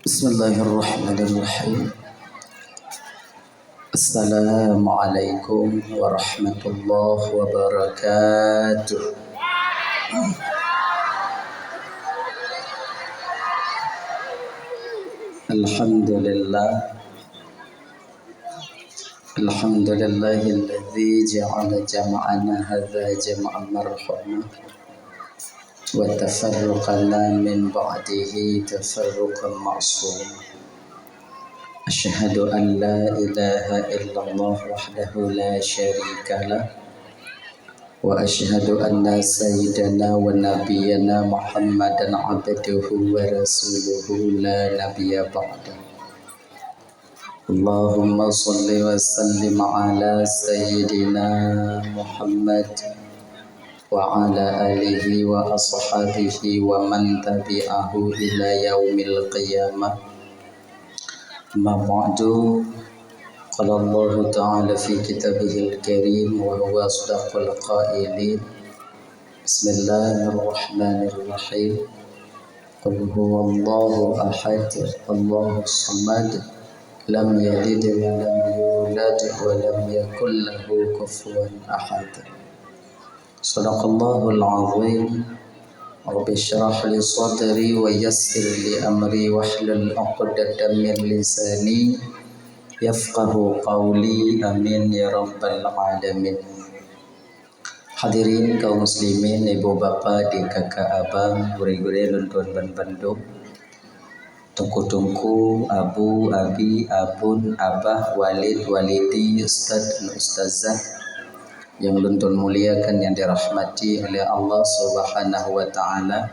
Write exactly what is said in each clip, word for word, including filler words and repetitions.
Bismillahirrahmanirrahim. Assalamualaikum warahmatullahi wabarakatuh. Alhamdulillah. Alhamdulillahilladzi ja'ala jam'ana hadza jam'an marhuma, wa tafarruqana min ba'dihi tafarruqan ma'suma. Asyhadu an la ilaha illallah wahdahu la syarika lah, wa asyhadu anna sayyidana wa nabiyyana Muhammadan abduhu wa rasuluhu la nabiyya ba'dah. Allahumma shalli wa sallim ala sayyidina Muhammad wa ala alihi wa ashabihi wa man tabi'ahu ila yaumil qiyamah. Amma ba'du, qala Allahu ta'ala fi kitabihil karim wa huwa asdaqul qailin. Bismillahirrahmanirrahim. Qul huwallahu ahad, Allahus samad, lam yalid wa lam yulad wa lam yakul lahu kufuwan ahad. Sadaqallahul azim. Rabbi shrah li sadri wa yassir li amri wahlul 'uqdatam min lisani yafqahu qawli. Amin ya rabbal alamin. Hadirin kaum muslimin, ibu bapa, adik kakak abang, gurée-gurée lôn tuan ban bandum, teungku-teungku, abu, abi, abon, abah, walid, walidi, ustaz dan ustazah nyang lôn tuan muliakan, nyang dirahmati oleh Allah Subhanahu wa Taala.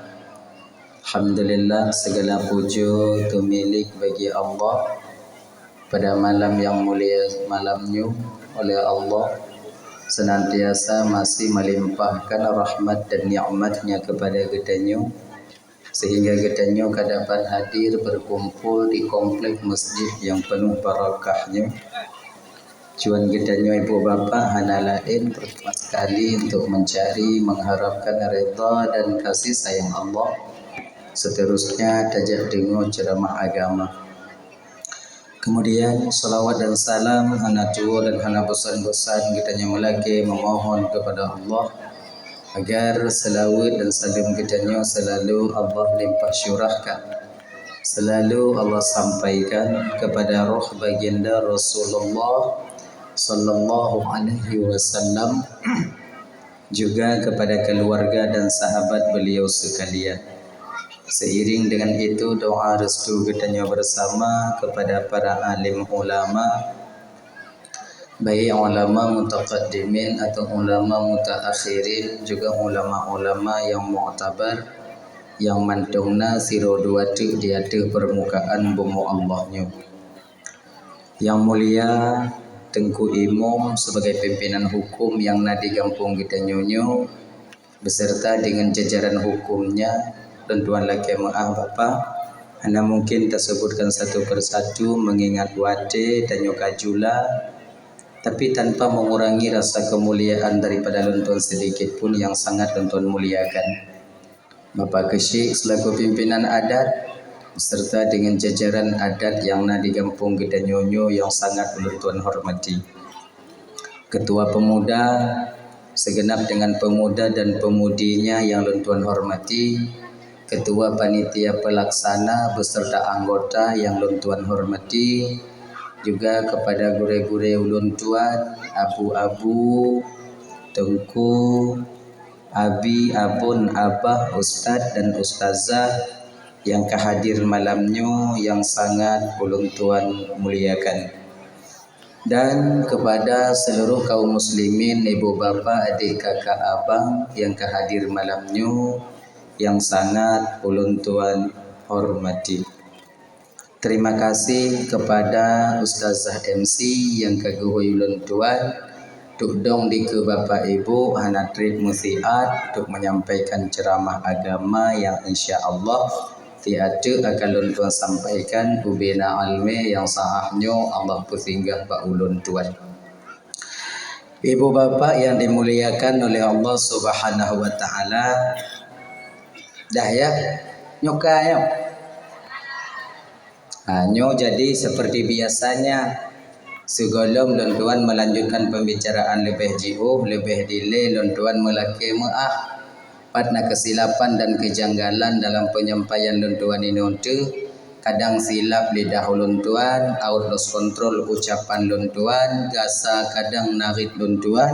Alhamdulillah, segala puji teumilék bagi Allah. Pada malam nyang mulia malam nyoe, oleh Allah senantiasa masih melimpahkan rahmat dan nikmat-Nya kepada geutanyoe, sehingga geutanyoe ka dapat hadir berkumpul di komplek masjid nyang penuh barakah nyoe. Tujuan geutanyoe ibu bapa hana laén, pertama sekali, untuk mencari, mengharapkan redha dan kasih sayang Allah. Seterusnya, tajak deungoe ceramah agama. Kemudian, salawat dan salam hana tuwoe dan hana bosan-bosan geutanyoe meulakée memohon kepada Allah agar seulaweuet dan saleuem geutanyoe selalu Allah limpah syurahkan, selalu Allah sampaikan kepada roh baginda Rasulullah sallallahu alaihi wasallam, juga kepada keluarga dan sahabat beliau sekalian. Seiring dengan itu, doa restu geutanyoe bersama kepada para alim ulama, baik ulama mutaqaddimin atau ulama mutaakhirin, juga ulama-ulama nyang muktabar, nyang mantong na sidroe dua teuk di ateueh peurmukaan bumoe Allah nyoe. Nyang mulia Teungku Imum sebagai pimpinan hukum nyang na di gampông geutanyoe nyoe, beserta dengan jajaran hukumnya, lôn tuan lakée meu'ah Bapak, hana mungkin tasebutkan satu persatu mengingat watée tanyoe ka jula, tapi tanpa mengurangi rasa kemuliaan daripada lôn tuan sedikit pun nyang sangat lôn tuan muliakan. Bapak Keuchik selaku pimpinan adat, beserta dengan jajaran adat nyang na di gampông geutanyoe nyoe nyang sangat ulôn tuan hormati. Ketua Pemuda, segenap dengan pemuda dan pemudinya nyang lôn tuan hormati, Ketua Panitia Pelaksana beserta anggota nyang lôn tuan hormati, juga kepada gurée-gurée ulôn tuan, abu-abu, teungku, abi, abon, abah, ustaz dan ustazah nyang ka hadir malam nyoe nyang sangat ulôn tuan muliakan. Dan kepada seluruh kaum muslimin, ibu bapa, adik kakak abang nyang ka hadir malam nyoe nyang sangat ulôn tuan hormati. Terima kasih kepada Ustazah M C nyang ka geuhôi ulôn tuan, trok dong dikeue Bapak Ibu hana treb meusiat trok menyampaikan ceramah agama nyang insya Allah siat teuk akan lôn tuan sampaikan ubena almé nyang sahah nyoe Allah peusinggah bak ulôn tuan. Ibu bapak yang dimuliakan oleh Allah Subhanahu wa Taala, dah ya, nyoe ka nyoe. Ha, nyoe jadi seperti biasanya, sigohlom lôn tuan melanjutkan pembicaraan leubeh jiôh, leubeh dilée lôn tuan meulakée meuáh. Pat na keusilapan dan keujanggalan dalam penyampaian lôn tuan inoe teuh, kadang silap lidah ulôn tuan, awot lost control ucapan lôn tuan, gasa kadang narit lôn tuan,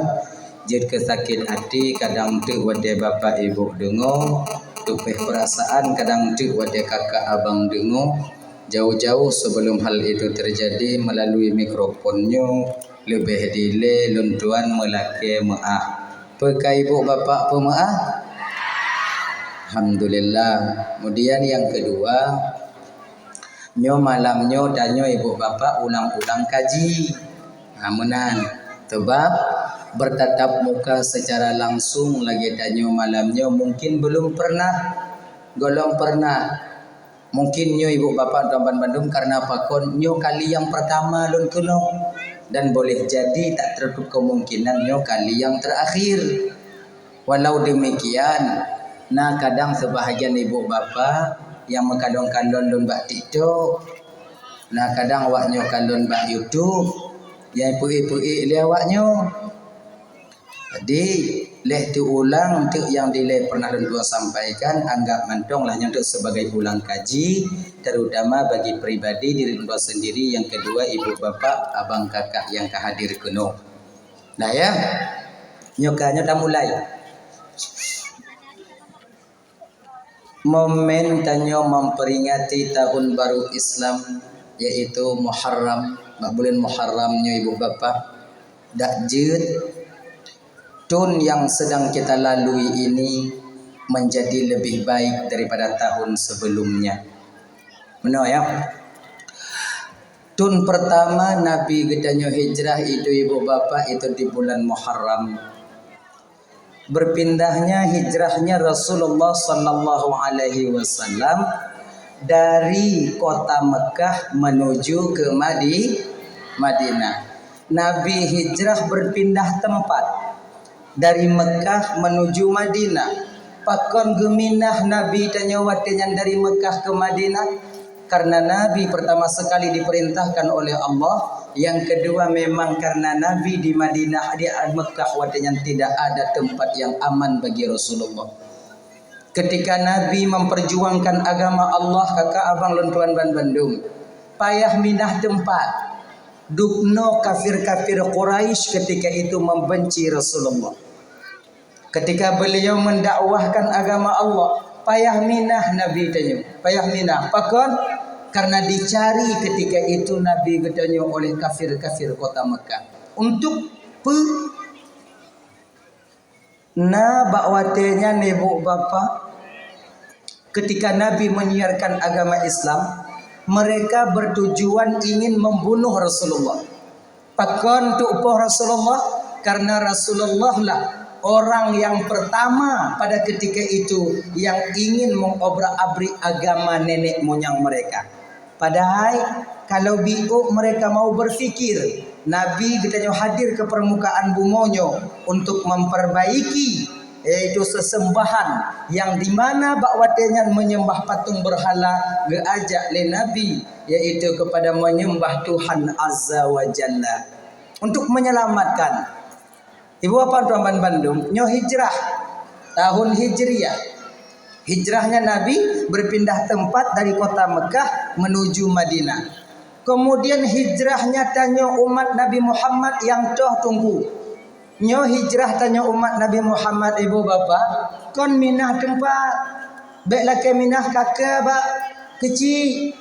jeuet keu sakét até kadang teuk watée bapak ibu deungoe, teupeh peurasaan kadang teuk watée kakak abang deungoe. Jauh-jauh sebelum hal itu terjadi, melalui mikrofon nyoe leubeh dilée lôn tuan meulakée meuáh. Peu ka ibu bapak peumeuáh? Alhamdulillah. Kemudian yang kedua, nyoe malam nyoe tanyoe ibu bapak ulang-ulang kaji. Ha, meunan. Sebab bertatap muka secara langsung lagée tanyoe malam nyoe mungkin belum pernah. Gohlom pernah. Mungkin nyoe ibu bapak dan bandum karena pakon nyoe kali yang pertama lôn keunoe dan boleh jadi tak tertutup kemungkinan nyoe kali yang terakhir. Walau demikian, na kadang sebahagian ibu bapak yang meukalon-kalon lôn bak TikTok, na kadang awak nyoe kalon bak YouTube, nyang peuék-peuék lé awak nyoe. Jadi, leh teuulang teuk nyang dilée pernah lôn tuan sampaikan, anggap mantong lah nyoe teuk sebagai ulang kaji, terutama bagi pribadi diri lôn tuan sendiri, yang kedua ibu bapak, abang kakak yang ka hadir keunoe. Nah ya, nyoe ka nyoe tamulai. Momen tanyoe memperingati tahun baru Islam, yaitu Muharram, bak buleuen Muharram nyoe ibu bapak, dak jeuet thon yang sedang kita lalui ini menjadi lebih baik daripada tahun sebelumnya. Meunoe ya. Thon pertama Nabi geutanyoe hijrah itu ibu bapak itu di bulan Muharram. Berpindahnya, hijrahnya Rasulullah sallallahu alaihi wasallam dari kota Mekah menuju ke Madi-, Madinah. Nabi hijrah berpindah tempat dari Mekah menuju Madinah. Pakon geuminah Nabi tanyoe watée nyan dari Mekah ke Madinah? Karena Nabi pertama sekali diperintahkan oleh Allah, yang kedua memang karena Nabi di Madinah, di Mekah watée nyan tidak ada tempat yang aman bagi Rasulullah. Ketika Nabi memperjuangkan agama Allah, kakak abang lôn tuan ban bandum, payah minah tempat. Dubnoe kafir-kafir Quraisy ketika itu membenci Rasulullah. Ketika beliau mendakwahkan agama Allah, payah minah Nabi tanyoe, payah minah. Pakon? Karena dicari ketika itu Nabi geutanyoe oleh kafir-kafir kota Mekah. Untuk pe-, na bak watée nyan ibu bapak, ketika Nabi menyiarkan agama Islam, mereka bertujuan ingin membunuh Rasulullah. Pakon tupoh Rasulullah? Karena Rasulullah lah orang yang pertama pada ketika itu yang ingin mengobrak-abrik agama nenek moyang mereka. Padahai kalau biôk mereka mau berfikir, Nabi geutanyoe hadir ke permukaan bumoe nyoe untuk memperbaiki yaitu sesembahan yang di mana bak watée nyan menyembah patung berhala geuajak lé Nabi, yaitu kepada menyembah Tuhan Azza wa Jalla untuk menyelamatkan. Ibu bapak tuan ban bandum, nyoe hijrah tahun Hijriah. Hijrahnya Nabi berpindah tempat dari kota Mekah menuju Madinah. Kemudian hijrahnya tanyoe umat Nabi Muhammad nyang toh teungku. Nyoe hijrah tanyoe umat Nabi Muhammad, ibu bapak, kon minah tempat. Bék lakée minah kaka bak keuci.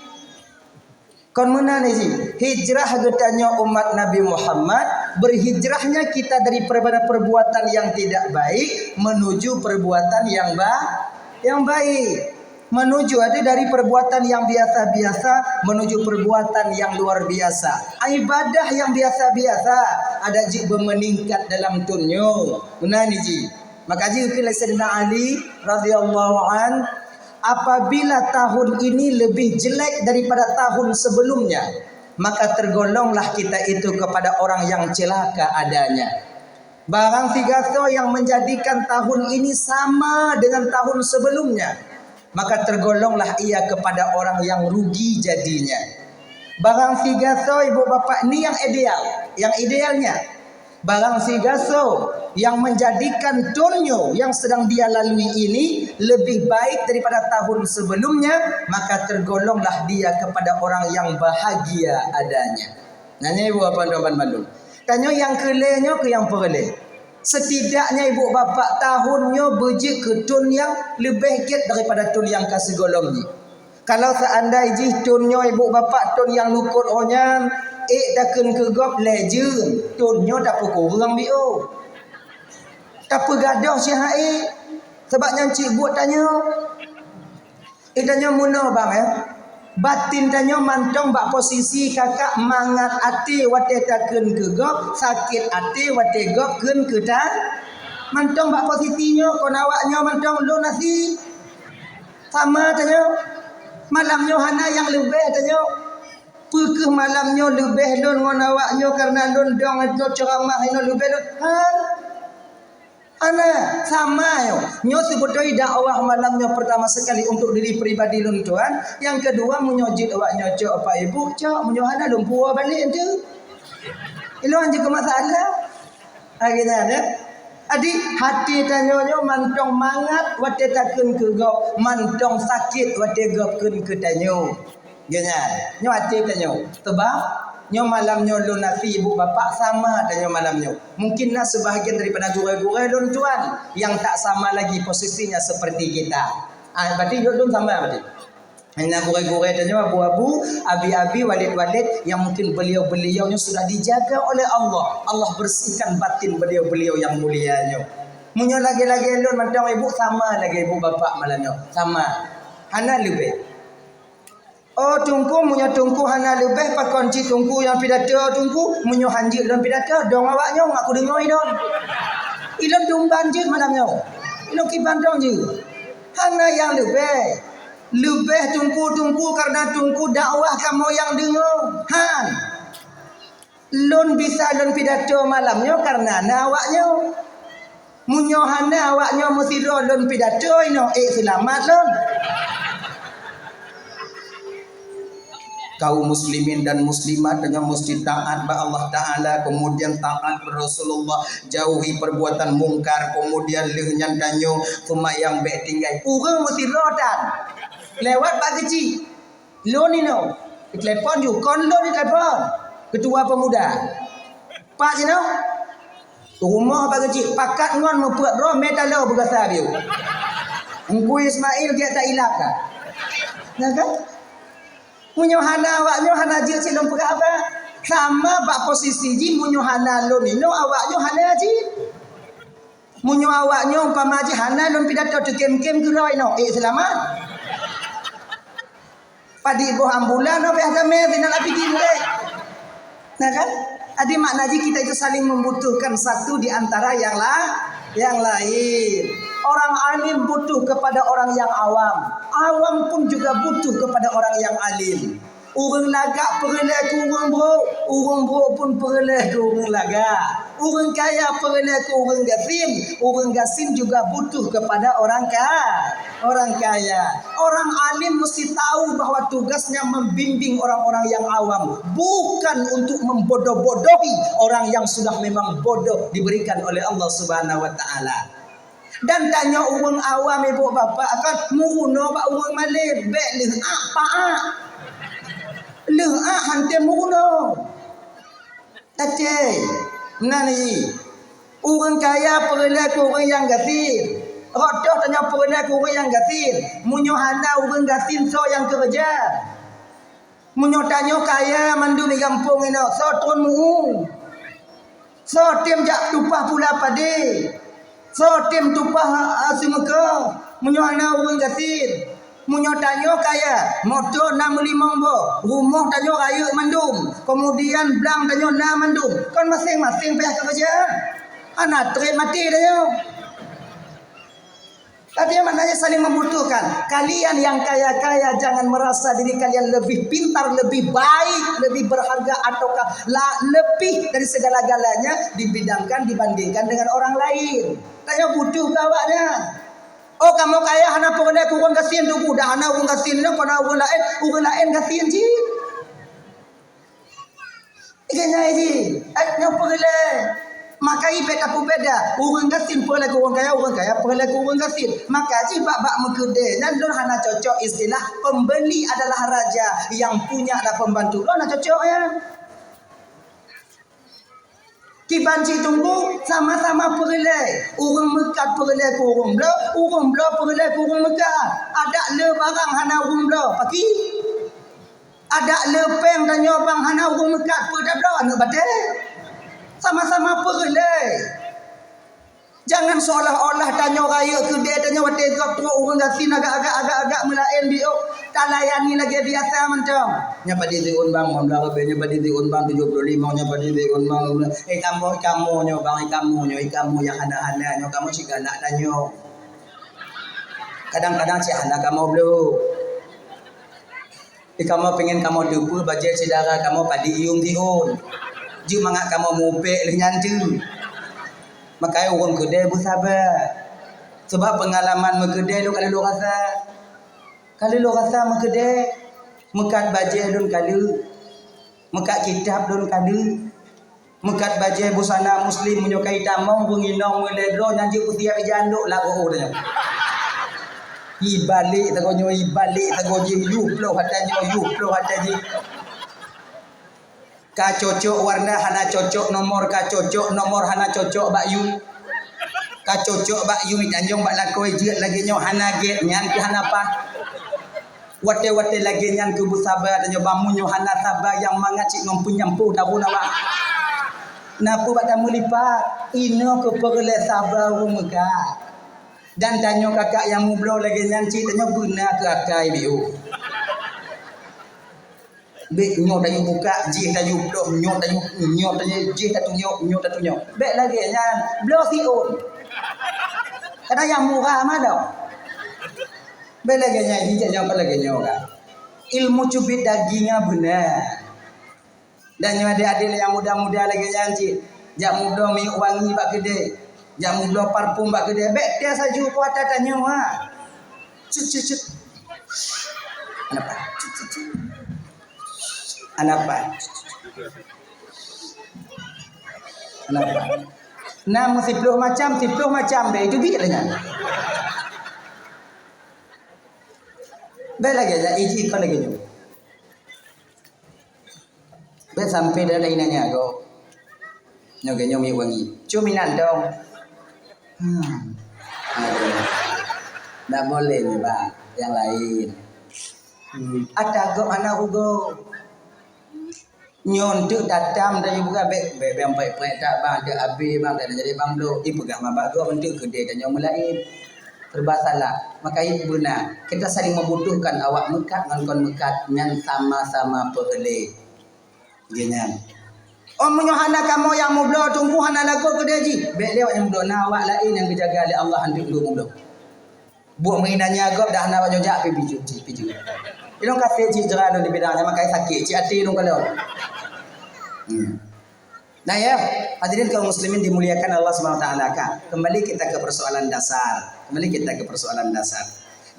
Kon meunan jih, hijrah geutanyoe umat Nabi Muhammad, berhijrahnya kita daripada perbuatan yang tidak baik menuju perbuatan yang ba-, yang baik. Menuju ada dari perbuatan yang biasa-biasa menuju perbuatan yang luar biasa. Ibadah yang biasa-biasa ada jih beumeuningkat dalam thon nyoe. Meunan jih. Maka jih keu Saidina Ali radhiyallahu an, apabila tahun ini lebih jelek daripada tahun sebelumnya, maka tergolonglah kita itu kepada orang yang celaka adanya. Barang sigasoe yang menjadikan tahun ini sama dengan tahun sebelumnya, maka tergolonglah ia kepada orang yang rugi jadinya. Barang sigasoe ibu bapak ni yang ideal, yang idealnya. Barang sigasoe yang menjadikan thôn nyoe yang sedang dia lalui ini lebih baik daripada tahun sebelumnya, maka tergolonglah dia kepada orang yang bahagia adanya. Nah, nyan ibu bapak teman bandum. Tanyoe nyang keu lhèe nyoe keu nyang peureulèe. Setidaknya ibu bapak tahun nyoe beujeuet keu thôn nyang leubeh gèt daripada thôn nyang ka sigohlom jih. Kalau seandai jih thôn nyoe ibu bapak thôn nyang lukot ho nyan, ék takheun keu gob lhèe jeuen, thôn nyoe tapeukureueng biôh. Tapeugadôh syèh ék, sabab nyan cit buet tanyoe. Ék tanyoe meunoe bang, ya. Batin tanyoe mantong bak posisi kakak mangat até watèe takheun keu gob, sakét até watèe gob kheun keu ta-, mantong bak posisi nyoe, kon awak nyoe mantong lôn asie. Sama tanyoe. Malam nyoe hana nyang leubeh tanyoe. Peu kheueh malam nyoe leubeh lôn ngon awak nyoe kareuna lôn dong lôn ceuramah inoe leubeh lôn? Han. Hana, sama nyoe. Nyoe sibeutôi dakwah malam nyoe pertama sekali untuk diri pribadi lôn tuan. Nyang keudua, meunyoe jeuet awak nyoe cok Pak Ibu, cok. Meunyoe hana, lôn puwoe balek tu. Ilôn jeuet keu masalah. Lagèe nyan, ya. Jadi, até tanyoe nyoe mantong mangat watèe takheun keu gob, mantong sakét watèe gob kheun keu tanyoe. Lagèe nyan, nyoe até tanyoe. Sebab, nyoe malam nyoe lôn asie ibu bapak sama tanyoe malam nyoe. Mungkin na sebahagian daripada gurèe-gurèe lôn tuan yang tak sama lagi posisinya seperti kita. Ah, berarti lôn sama berarti. Hanya gurèe-gurèe tanyoe, abu-abu, abi-abi, walid-walid yang mungkin beliau-beliau nyoe sudah dijaga oleh Allah. Allah bersihkan batin beliau-beliau yang mulia nyoe. Meunyoe lagèe-lagèe lôn mantong ibu, sama lagèe ibu bapak malam nyoe. Sama. Hana leubeh. Oh, teungku, meunyoe teungku hana leubeh, pakon cit teungku nyang pidato teungku, meunyoe han jeuet lôn pidato, dong awak nyoe, aku deungoe dong. Ilôn dumban jeuet malam nyoe. Ilôn kiban dong jeuet. Hana nyang leubeh. Leubeh teungku-teungku kareuna teungku dakwah kamoe nyang deungoe. Han. Lôn bisa lôn pidato malam nyoe kareuna na awak nyoe. Meunyoe hana awak nyoe meusidroe lôn pidato inoe, ék seulamat lôn. Kaum muslimin dan muslimat tanyoe mesti taat bak Allah Taala, kemudian taat bak Rasulullah, jauhi perbuatan mungkar, kemudian lheueh nyan tanyoe seumayang bèk tinggai. Ureueng meusidroe tan lewat bak keuchik. Lôn inoe, telepon ju, kon lôn telepon. Ketua pemuda. Pak jinoe, rumoh bak keuchik, pakat ngon meupeuet droe, mé taloe beugasa biôh. Teungku Ismail gèt tailap ka. Nah kan? Meunyoe hana awak nyoe hana jeuet cit lôn peugah haba. Sama bak posisi jih, meunyoe hana lôn inoe, awak nyoe hana jih. Meunyoe awak nyoe umpama jih hana lôn pidato teukém-kém keudroe inoe, ék seulamat. Padit boh ambulan, oh, payah tamé, sinan api jih mulai. Nah kan? Jadi makna jih kita itu saling membutuhkan satu di antara yang la-, yang lain. Orang alim butuh kepada orang yang awam. Awam pun juga butuh kepada orang yang alim. Ureueng lagak peureulèe keu ureueng brok, ureueng brok pun peureulèe keu ureueng lagak. Ureueng kaya peureulèe keu ureueng gasien, ureueng gasien juga butuh kepada orang ka-, orang kaya. Orang alim mesti tahu bahwa tugasnya membimbing orang-orang yang awam, bukan untuk membodoh-bodohi orang yang sudah memang bodoh diberikan oleh Allah Subhanahu wa Taala. Dan tanyoe ureueng awam, ibu bapak, kan meurunoe bak ureueng malém, bèk leuh ak paak. Leuh ak han tem meurunoe. Até, meunan jih. Ureueng kaya peureulèe keu ureueng nyang gasien. Rot toh tanyoe peureulèe keu ureueng nyang gasien. Meunyoe hana ureueng gasien, soe nyang keureuja? Meunyoe tanyoe kaya mandum di gampông inoe, soe tron meu-ueng? Soe tem jak tumpah pula padé? Soe tem tumpah, a, seumeukô? Meunyoe hana ureueng gasien. Meunyoe tanyoe kaya, moto na meulimong boh, rumoh tanyoe rayeuk mandum, keumudian blang tanyoe na mandum, kon maséng-maséng payah keureuja. Hana trép maté tanyoe. Tapi maknanya saling membutuhkan. Kalian yang kaya-kaya jangan merasa diri kalian lebih pintar, lebih baik, lebih berharga ataukah la-, lebih dari segala-galanya dibidangkan, dibandingkan dengan orang lain. Tanyoe butuh keu awaknyan. Oh, kamoe kaya hana peureulèe keu ureueng gasien teungku, dah hana ureueng gasien nyoe, kon na ureueng laén, ureueng laén gasien cit. Ije nyan ije, eh, nyoe peureulée. Maka ié beda-beda. Ureuëng gasien peureulée keu ureuëng kaya, ureuëng kaya peureulée keu ureuëng gasien. Maka jih bak-bak meukeudée nyan lôn hana cocok istilah pembeli adalah raja, yang punya adalah pembantu. Lôn hana cocok ya. Kiban cit teungku sama-sama peureulée. Ureuëng meukat peureulée keu ureuëng bloe, ureuëng bloe peureulée keu ureuëng meukat. Adak le barang hana ureuëng bloe. Paki? Adak le péng tanyoe bang hana ureuëng meukat peue tabloe aneuëk batée. Sama-sama peureulée. Jangan seolah-olah tanyoe rayeuk keudée tanyoe watée gob trok ureuëng gasien agak-agak agak-agak meulaén biôh talayani lagée biasa mantong. Nyoe padit siôn bang, lima belas ribée, nyoe padit siôn bang, tujoh puluh lima, nyoe padit siôn bang, lima belas. Eh kamoe, kamoe nyoe bang, eh kamoe nyoe, eh kamoe nyang hana-hana nyoe, kamoe cit galak tanyoe. Kadang-kadang cit hana kamoe bloe. Di kamoe pengen kamoe teupeue bajée syedara kamoe padit yuem siôn. Jeuet mangat kamoe mupék lheueh nyan teuk. Makajih ureuëng keudée beusaba. Sabab peungalaman meukeudée lôn ka lheueh lôn rasa. Ka lheueh lôn rasa meukeudée, meukat bajée lôn ka lheueh, meukat kitab lôn ka lheueh. Meukat bajée busana muslim meunyoe ka itamong beunginong meulée droe nyan jeuet peusiab ijandok lagoe tanyoe. Ibalek sagoe nyoe, ibalek sagoe jih, yue ploh ata nyoe, yue ploh ata jih. Ka cocok warna hana cocok nomor, ka cocok nomor hana cocok bak yue. Ka cocok bak yue itanjong bak lakoe jeuet lagée nyoe hana gét nyan pih hana paih. Watée-watée lagée nyan keuh beusaba tanyoe bang meunyoe hana saba nyang mangat cit ngon peunyampoh tahun awak. Na peue bak tameulipat, inoe keuh peureulée saba ureuëng meukat. Dan tanyoe kakak nyang mubloe lagée nyan cit tanyoe beuna keu akai biôh. Bék nyoe tanyoe buka, jih tanyoe bloe, nyoe tanyoe, nyoe tanyoe, jih tatunyok, nyoe tatunyok. Bék lagée nyan, bloe siôn. Kadang nyang murah mah dong. Bék lagée nyan, jih tanyoe ka lagée nyoe kan. Ilmu cubit daging nyan beuna. Dan nyoe adé-adé nyang muda-muda lagée nyan cit, jak mubloe minyeuk wangi bak keudée, jak mubloe parfum bak keudée, bék teuh saju kuata tanyoe ha. Cut, cut, cut. Anapa? Cut, cut, cut. Anapa? Anapa? Na meusiploh macam, siploh macam bék itu biet nyan. Bék lagée nyan, iji kon lagée nyoe. Bék sampai dah lain nanya kau. Nyoe geuh nyoe minyeuk wangi. Cuma inan dong. Hmm. Aduh. Tak boleh ni bang. Yang lain. Hmm. Ada gop anak ugo. Nyoe untuk tatam dan ibu kan bék bék bék prek tak bang, tak habis bang, tak jadi bang dok. Ipeugah mabak gop untuk kedai dan nyoe melain. Serba salah. Maka itu benar. Kita saling membutuhkan awak meukat ngon kon meukat nyan sama-sama peureulée. Geuh nyan. Oh, meunyoe hana kamoe nyang mubloe teungku hana lagot keudeh jih, bék lé awak nyang mubloe, na awak laén nyang geujaga lé Allah hantom lôn mubloe. Buet meuinan nyan gob dah hana awak jojak pi piju, pi piju. Ilong kaseh cit jera lôn di bidang nyan, makai sakét cit até lôn kalon. Hmm. Nah ya, hadirin kaum muslimin dimuliakan Allah Subhanahu wa taala kan. Kembali kita ke persoalan dasar. Kembali kita ke persoalan dasar.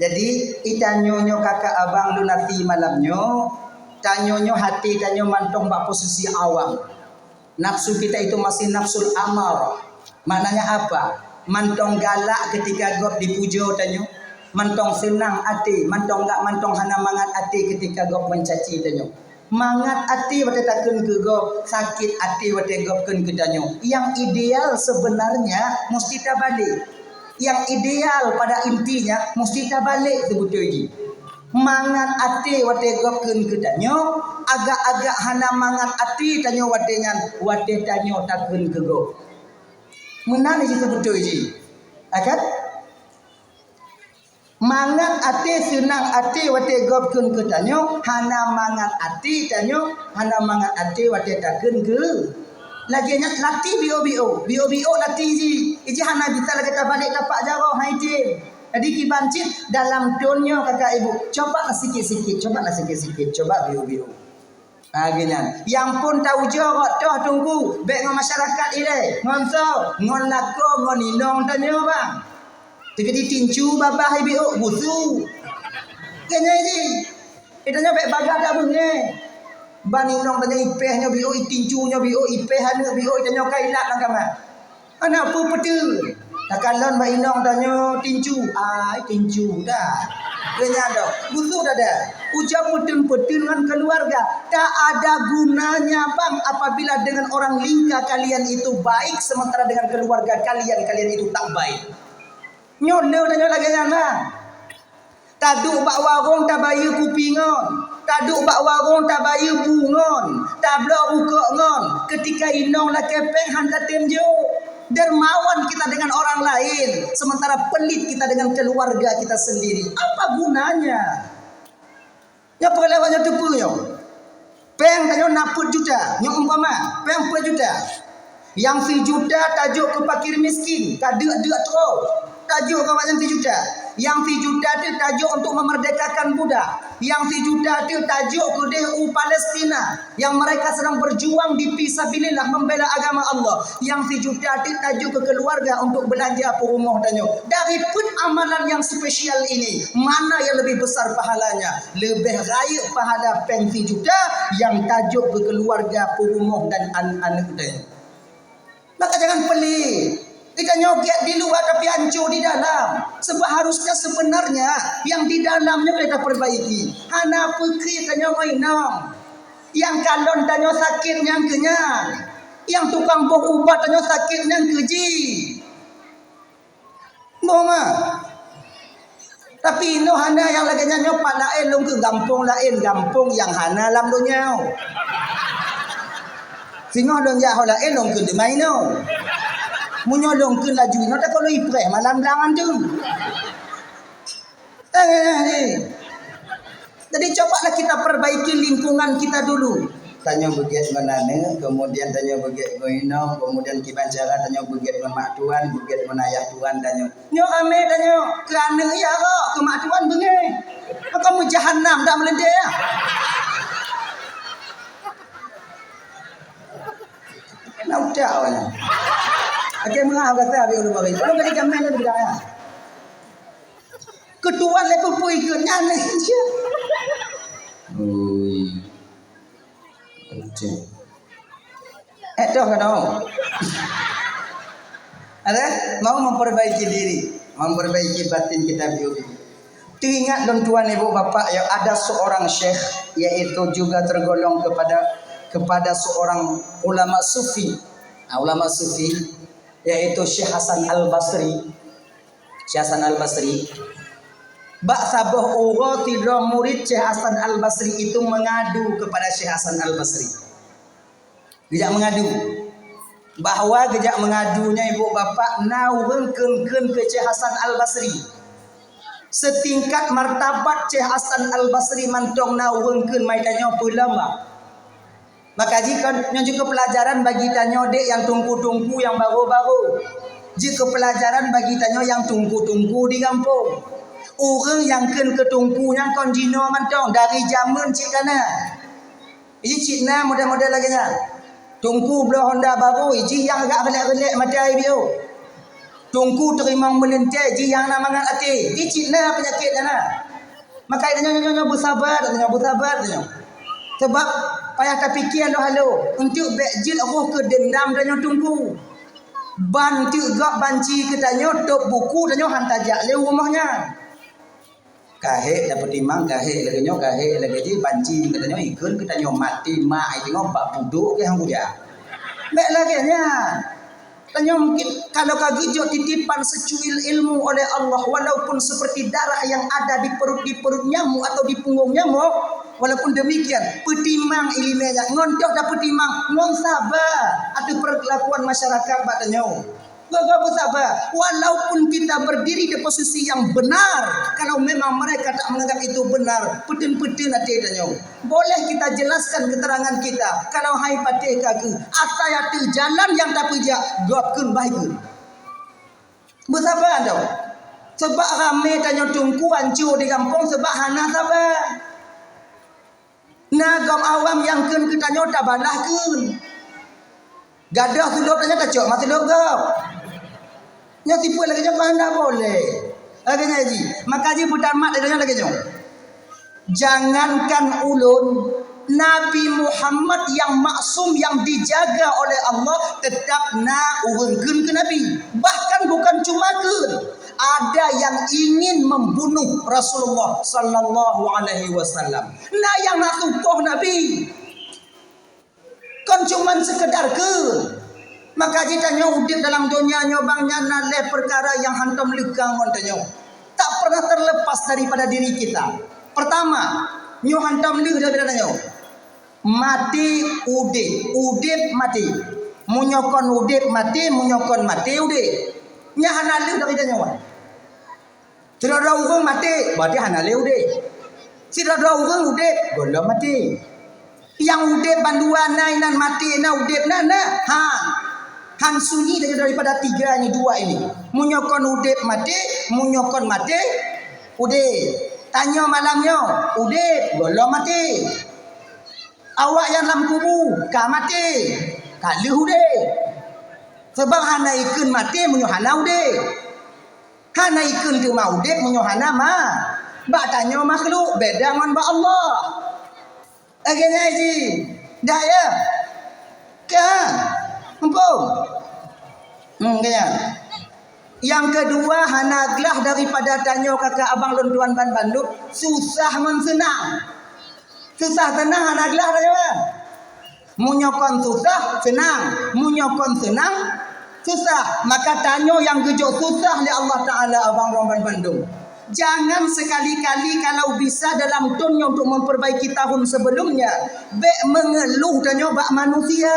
Jadi, itanyoe nyoe kakak abang lôn até malam nyoe, tanyoe nyoe hati tanyoe mantong bak posisi awam. Nafsu kita itu masih nafsul amarah. Maknanya apa? Mantong galak ketika gob dipujoe tanyoe, mantong seunang até, mantong gak mantong hana mangat até ketika gob mencaci tanyoe. Mangat até watée takheun keu gob, sakét até watée gob kheun keu tanyoe. Yang ideal sebenarnya musti tabalek. Yang ideal pada intinya musti tabalek seubeutôi jih. Mangat até watée gob kheun keu tanyoe, agak-agak hana mangat até tanyoe watée nyan, watée tanyoe takheun keu gob. Meunan jih seubeutôi jih. Akan? Mangat até, seunang até watée gob kheun keu tanyoe, hana mangat até tanyoe, hana mangat até watée takheun keu. Lagée nyan latih biôh-biôh, biôh-biôh latih jih. Ijih hana bisa lagée tabalek tapak jaroe, hai tem. Jadi kiban cit dalam thon nyoe kakak ibu, coba lah sikit-sikit, coba lah sikit-sikit, coba biôh-biôh. Ha, geuh nyan. Nyang phon taujoe rot toh teungku, bék ngon masyarakat ilée, ngon soe, ngon lakoe, ngon inong tanyoe bang. Teukeudi tincu babah ibi ôk busu. Keu nyan jih. Itanyoe bék bagah tabeungéh. Ban inong tanyoe ipéh nyoe biôh, itincu nyoe biôh, ipéh aneuk biôh, tanyoe ka ilat lam kama. Hana peue-peue. Takalon bak inong tanyoe tincu, ai tincu dah. Keu nyan dah, busuk dah dah. Ujoe peuteun-peuteun ngon keuluwarga. Tak ada gunanya bang apabila dengan orang lingka kalian itu baik sementara dengan keluarga kalian, kalian itu tak baik. Nyoe le tanyoe lagèe nyan lah. Taduek bak warong tabayeue kupi ngon, taduek bak warong tabayeue bu ngon, tabloe rukok ngon, keutika inong lakèe péng han tatem jok. Dermawan kita dengan orang lain, sementara pelit kita dengan keluarga kita sendiri. Apa gunanya? Nyoe peureulee awak nyoe teupeue nyoe. Péng tanyoe na peuet juta, nyoe umpama, péng peuet juta. Nyang sijuta tajok keu fakir miskin, tadeuk-deuk troh. Tajok keu awak nyan sijuta. Nyang sijuta teuh tajok untuk memerdekakan budak. Nyang sijuta teuh tajok keudeh u Palestina yang mereka sedang berjuang di fisabilillah membela agama Allah. Nyang sijuta teuh tajok keu keluarga untuk belanja peurumoh tanyoe. Dari peuet amalan yang spesial ini, mana yang lebih besar pahalanya? Leubeh rayeuk pahala péng sijuta nyang tajok keu keuluwarga, peurumoh dan an-, aneuk teuh. Maka jangan pelit. Geutanyoe gét di luwa tapi ancô di dalam. Sebab harusnya sebenarnya nyang di dalam nyoe ka tapeurbaiki. Hana peukri tanyoe ngon inong. Nyang kalon tanyoe sakét nyan keu nyan. Nyang tukang boh ubat tanyoe sakét nyan keu jih. Boh mah. Tapi inoe hana nyang lagèe nyan nyoe pat laén lôn keu gampông laén, gampông nyang hana lam donya. Singoh lôn jak ho laén lôn keu teuma inoe. Meunyoe lôn keu laju inoe takot lôn ipreh malam blang anteun. Eh, eh, eh. Jadi cobalah kita perbaiki lingkungan kita dulu. Tanyoe beugét ngon aneuk, kemudian tanyoe beugét ngon inong, kemudian kiban cara tanyoe beugét ngon mak tuan, beugét ngon ayah tuan tanyoe. Nyoe amé tanyoe, keu aneuk ya kok, keu mak tuan beungéh. Maka mu jahanam dak meuleunteh ya. Nak ucap awak nyan. Oke, mengah kata habis ulun bagi. Ulun tadi jamin tu tidak ya. Ketua level pun ikut nyan ni. Ui. Oke. Eh, dah kena. Ada? Mau memperbaiki diri, memperbaiki batin kita biu-biu. Teuingat lôn tuan ibu bapak ya, ada seorang syekh, yaitu juga tergolong kepada, kepada seorang ulama sufi. Nah, ulama sufi, yaitu Syekh Hasan Al-Basri. Syekh Hasan Al-Basri. Bak saboh uroe sidroe murid Syekh Hasan Al-Basri itu mengadu kepada Syekh Hasan Al-Basri. Geujak mengadu. Bahwa geujak mengadu nyan ibu bapak na ureueng kheun-kheun keu Syekh Hasan Al-Basri. Setingkat martabat Syekh Hasan Al-Basri mantong na ureueng kheun, mai tanyoe peue lom bah. Maka jih kon nyoe jeuet keu peulajaran bagi tanyoe dek nyang teungku-teungku nyang barô-barô. Jeuet keu peulajaran bagi tanyoe nyang teungku-teungku di gampông. Ureueng nyang kheun keu teungku nyan kon jinoe mantong, dari jameun cit ka na. Jih cit na model-model lagèe nyan. Teungku bloe honda barô, jih nyang agak reulek-reulek mata ié biôh. Teungku teurimong meulintèe, jih nyang na mangat até. Jih cit na peunyakét nyan na. Maka nyoe, nyoe, nyoe, nyoe beusaba, nyoe beusaba, nyoe. Sebab payah tapike halo-halo, eunteuk bèk jeuet roh keu deundam tanyoe teungku. Ban teuk gob banci keu tanyoe, tôb buku tanyoe han tajak lé u rumoh nyan. Ka hék tapeutimang, ka hék lagèe nyoe, ka hék lagèe jih, banci keu tanyoe, ikheun keu tanyoe, maté mak, ai teungoh bak budôk keu han kujak. Bèk lagèe nyan. Tanyoe mungkin kalau ka geujok titipan secuil ilmu oleh Allah, walaupun seperti darah yang ada di perut, di perut nyamuk atau di punggung nyamuk, walaupun demikian, peutimang ileumèe nyan, ngon toh tapeutimang, ngon saba ateueh perlakuan masyarakat bak tanyoe. Geuh-geuh beusaba, walaupun kita berdiri di posisi yang benar, kalau memang mereka tak menganggap itu benar, peuteun-peuteun até tanyoe. Boleh kita jelaskan keterangan kita, kalau hai patéh ka keu, asai ateueh jalan nyang tapeujak, gob kheun bah ikheun. Beusaba tau. Sebab ramé tanyoe teungku ancô di gampông sebab hana saba. Na gob awam nyang kheun keu tanyoe tabalah kheun. Gadôh sulôb tanyoe tacok ma sulôb gob. Nyoe tipe lagèe nyoe ka hana boleh. Lagèe nyan jih. Maka jih peutamat lagèe nyoe, lagèe nyoe. Jangankan ulôn, Nabi Muhammad yang maksum, yang dijaga oleh Allah, tetap na ureuëng kheun keu Nabi. Bahkan bukan cuma kheun, ada yang ingin membunuh Rasulullah sallallahu alaihi wasallam. Na nyang na tukoh Nabi. Kon cuman sekedar kheun. Maka jih tanyoe udeb dalam donya nyoe bang nyan na lhée peukara nyang hántom leuka ngon tanyoe. Tak pernah terlepas daripada diri kita. Pertama, nyoe hántom leuh daripada tanyoe. Maté, udeb, udeb, maté. Meunyoe kon udeb, maté, meunyoe kon maté, udeb. Nyan hana leuh dari tanyoe. Sidroe-droe ureuëng maté, berarti hana lé udeb. Sidroe-droe ureuëng udeb, gohlom maté. Nyang udeb bandua na inan maté na udeb na na. Ha. Han sunyi dari-, daripada tiga ini, dua ini. Meunyoe kon udeb maté, meunyoe kon maté udeb. Tanyoe malam nyoe udeb, gohlom maté. Awak nyang lam kubu ka maté, ka lheueh udeb. Sebab hana ikheun maté meunyoe hana udeb. Hana ikheun teuma udeb meunyoe hana ma-, bak tanyoe makhluk beda ngon bak Allah. Lagée nyan jih. Dah ya? Ka. Muphom? Hmm, ka ya. Nyang keudua hana glah daripada tanyoe kaka abang lôn tuan ban bandum, susah ngon seunang. Susah seunang hana glah tanyoe. Meunyoe kon susah, seunang. Meunyoe kon seunang, susah. Maka tanyoe nyang geujok susah lé Allah Taala abang droe ban bandum. Jangan sekali-kali kalau bisa dalam thôn nyoe untuk memperbaiki tahun sebelumnya, bék mengeluh tanyoe bak manusia.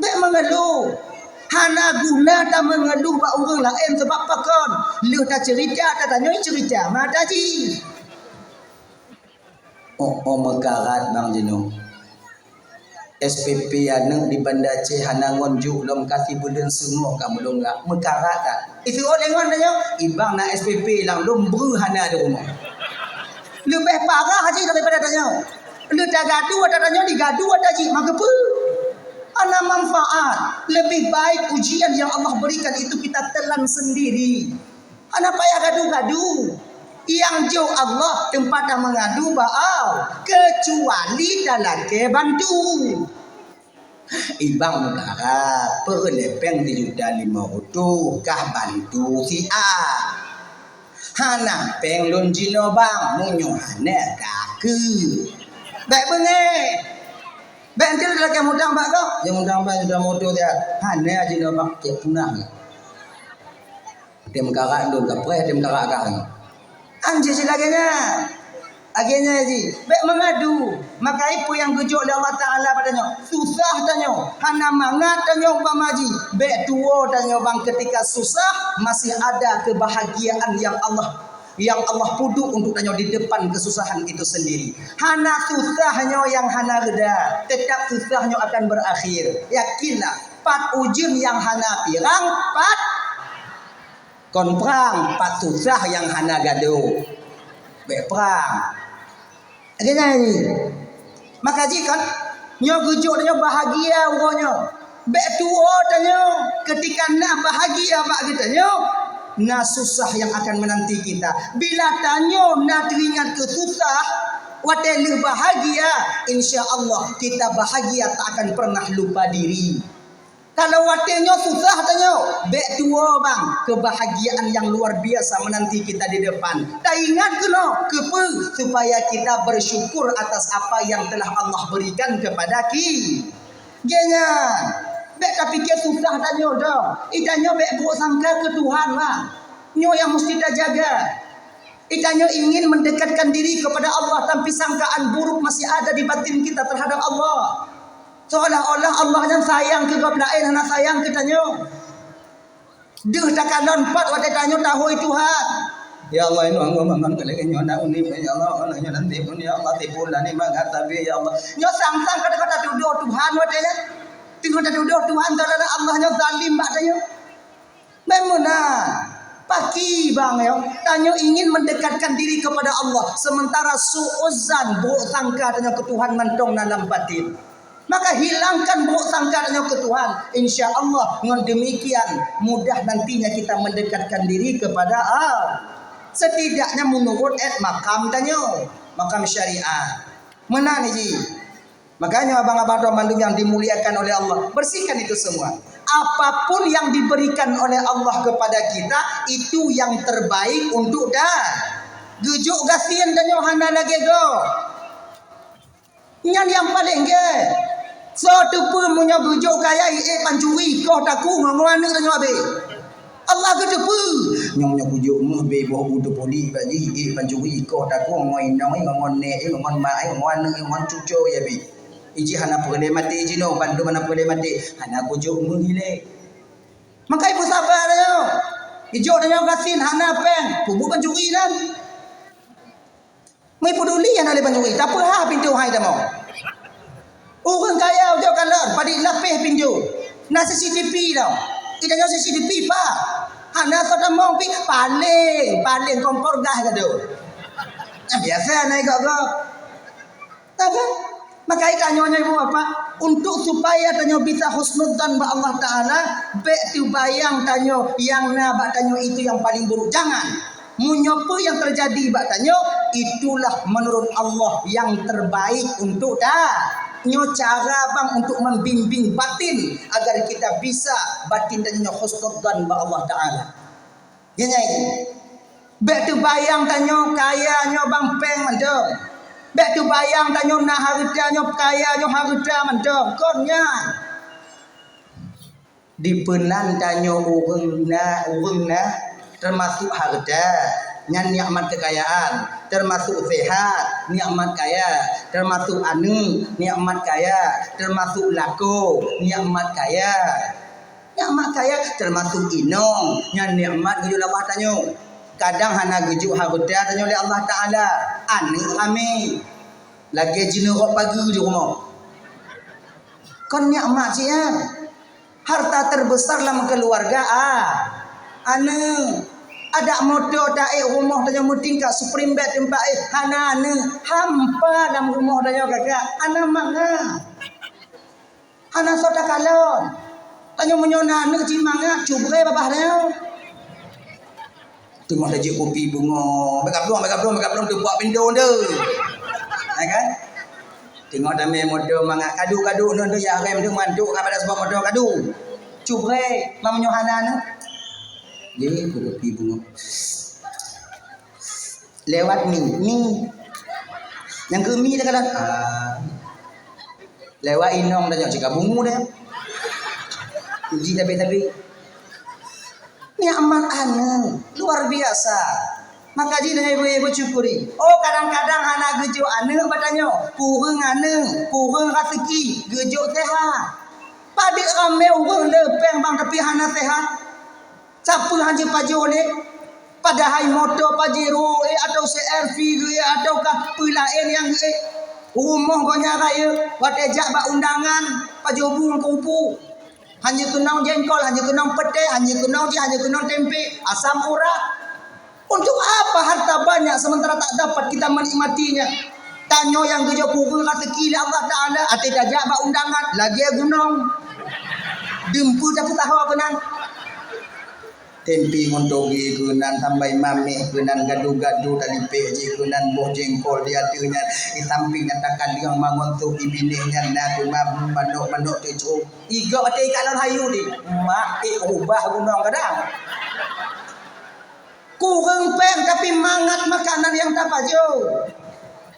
Bék mengeluh. Hana guna ta mengeluh bak ureuëng laén sebab pakon. Lheueh ta cerita, ta tanyoe cerita mata jih. Oh, oh meukarat bang jinoe. S P P aneuëk di Banda Aceh hana ngon juk lom ka sibuleuen seungoh ka meulonggak. Meukarat that. Iseuôt lé ngon tanyoe, ibang na S P P lam lom breuh hana di rumoh. Leubeh parah jih daripada tanyoe. Lheueh tagadu ata tanyoe digadu ata jih, maka peue? Hana manfaat. Lebih baik ujian yang Allah berikan itu kita telan sendiri. Hana payah gadu-gadu. Nyang jok Allah teumpat dah meungadu bak Allah, keucuali talakée bantu. Ibang meukarat, peureulée péng sijuta limong reutôh kah bantu si A. Hana péng lôn jinoe bang, meunyoe hana ka keu. Bék beungéh. Bék enteuk talakée mutang bak gob, nyang mutang bak sijuta limong reutôh siat. Hana jinoe bang, cek punah. Tem karak lôn kapreh, tem karak kah. Anjih cit lagée nyan. Lagée nyan jih, bék meungadu. Maka peue nyang geujok lé Allah Taala bak tanyoe? Susah tanyoe, hana mangat tanyoe umpama jih. Bék tuwoe tanyoe bang ketika susah masih ada kebahagiaan yang Allah, yang Allah peuduek untuk tanyoe di depan kesusahan itu sendiri. Hana susah nyoe nyang hana reda, tetap susah nyoe akan berakhir. Yakinlah, pat ujeuen nyang hana pirang, pat kon prang, pat susah nyang hana gadôh. Bék prang. Lagée nyan jih. Maka jih kan, nyoe geujok tanyoe bahagia uroe nyoe. Bék tuwoe tanyoe, keutika na bahagia bak geutanyoe, na susah nyang akan meunanti kita. Bila tanyoe na teuingat keu susah, watée lheueh bahagia, insya Allah kita bahagia tak akan pernah lupa diri. Kalau watée nyoe susah tanyoe, bék tuwoe bang, kebahagiaan yang luar biasa menanti kita di depan. Taingat keunoe, keupeue? Supaya kita bersyukur atas apa yang telah Allah berikan kepada ki-, geuhnyan. Bék tapike susah tanyoe dong. Itanyoe bék buruk sangka keu Tuhan lah. Nyoe yang mesti tajaga. Itanyoe ingin mendekatkan diri kepada Allah, tapi sangkaan buruk masih ada di batin kita terhadap Allah. Seolah-olah Allah nyan sayang keu gob laén, hana sayang keu tanyoe. Deuh takalon pat watée tanyoe tahôi Tuhan. Ya Allah, inoe ngon mangat keu lagée nyoe na uneuen, ya Allah, Allah nyoe nanti pun, ya Allah, tipu lani mangat tapi, ya Allah. Nyoe sang-sang ka teuka tatudoh Tuhan watée nyan. Teuka tatudoh Tuhan, seolah-olah Allah nyoe zalim bak tanyoe. Memang na. Paki bang yo, tanyoe ingin mendekatkan diri kepada Allah, sementara su'uzan, buruk sangka tanyoe keu Tuhan mantong na lam batin. Maka hilangkan buruk sangka tanyoe keu Tuhan, insya Allah ngon demikian mudah nantinya kita mendekatkan diri kepada Allah. Setidaknya menurut et makam tanyoe, makam syariat. Meunan ji. Makanya abang-abang tuan mandum yang dimuliakan oleh Allah, bersihkan itu semua. Apapun yang diberikan oleh Allah kepada kita, itu yang terbaik untuk dah. Geujok gasien tanyoe hana lagée goe. Nyan nyang paleng gét. Soe teupeu meunyoe geujok kaya ié pancuri, koh takue ngon aneuk tanyoe abéh. Allah geuteupeue. Nyang nyoe kujok meuh bé boh u teupulik bak jih, ié pancuri, koh takue ngon inong, ngon nèk, ngon mak, ngon aneuk, ngon cucoe ya bi. Iji hana peureulée maté jinoe, bandum hana peureulée maté. Hana kujok meuh ilée. Maka ibu sabar nyoe. Ijok nyoe gasien hana péng, peubuet pancuri nan. Meupeuduli hana lé pancuri, tapeuha pintoe hai tamong. Ureuëng kaya ujoe kalon, padit lapéh pintoe. Na C C T V tau. Ita nyoe C C T V pa. Hana soe tamong pi, paléng, paléng kompor gas gadoh. Nah, biasa na igok-gok. Tahu? Maka ita nyoe nyoe ibu bapak, untuk supaya tanyoe bisa husnudzan bak Allah Taala, bék teubayang tanyoe yang na bak tanyoe itu yang paling buruk. Jangan. Meunyoe peue nyang teujadi bak tanyoe, itulah menurut Allah nyang terbaik untuk ta-, nyoe cara bang untuk membimbing batin agar kita bisa batin tanyoe husnudzan bak Allah Taala. Nyan, nyan. Bék teubayang tanyoe kaya nyoe bang péng mantong. Bék teubayang tanyoe na hareuta nyoe kaya nyoe hareuta mantong. Kon nyan. Dipeunan tanyoe ureuëng na, ureuëng na, teumasuk hareuta, nyan nikmat keukayaan, teumasuk seuhat, nikmat kaya, teumasuk aneuk, nikmat kaya, teumasuk lakoe, nikmat kaya. Nikmat kaya, teumasuk inong, nyan nikmat geujok lé Allah tanyoe. Kadang hana geujok hareuta tanyoe lé Allah Taala, aneuk amé. Lagée jineuk rot pageue di rumoh. Kon nikmat siat. Harta terbesar lam keluarga, ah, aneuk. Adak moto taék rumoh tanyoe meutingkat Supreme bag teumpat éh, hana aneuk. Hampa lam rumoh tanyoe kakak, hana mangat. Hana soe takalon. Tanyoe meunyoe na aneuk cit mangat, cubre babah tanyoe. Teungoh tajak kupi beungoh, bagablong, bagablong, bagablong, teupak pintoe tu. Ya kan? Teungoh tamé moto mangat, kadu-kadu nyoe tu ya rem tu mantuk ka pada sebab moto kadu. Cubre, lam nyoe hana aneuk. Jadi kupi beungoh. Lewat mi, mi. Nyang keu mi teukalon. Ah. Lewat inong dah nyok cika bungu dah. Uji tapi-tapi. Nikmat aneuk luar biasa. Maka jih dah ibu-ibu syukuri. Oh, kadang-kadang hana geujok aneuk bak tanyoe. Kureueng aneuk, kureueng raseuki, geujok sehat. Padit ramé ureueng le péng bang tapi hana sehat. Sapeue han jipajoh lé? Padahai moto Pajero, eh, atau C R V geuh, eh, ataukah peue laén nyang geuh, eh. Rumoh gobnyan rayeuk, watée jak bak undangan, pajoh bu ngon keurupu. Hana keunong jengkol, hana keunong peutée, hana keunong jih, hana keunong tempe, asam urat. Untuk apa harta banyak sementara tak dapat kita menikmatinya? Tanyoe nyang geujok kureueng raseuki lé Allah Taala, até tajak bak undangan, lagée gunong. Dumpeue tapeusahoe keunan. Tempe ngon toge keunan, tambai mameh keunan, gadu-gadu talipek jih keunan, boh jengkol di ateueh nyan, di samping nyan takaleueng mangon sop di binéh nyan na teuma manok-manok teucok. Igok até ikalon hayu di, mak ék ubah gunong kadang. Kureueng péng tapi mangat makanan nyang tapajoh.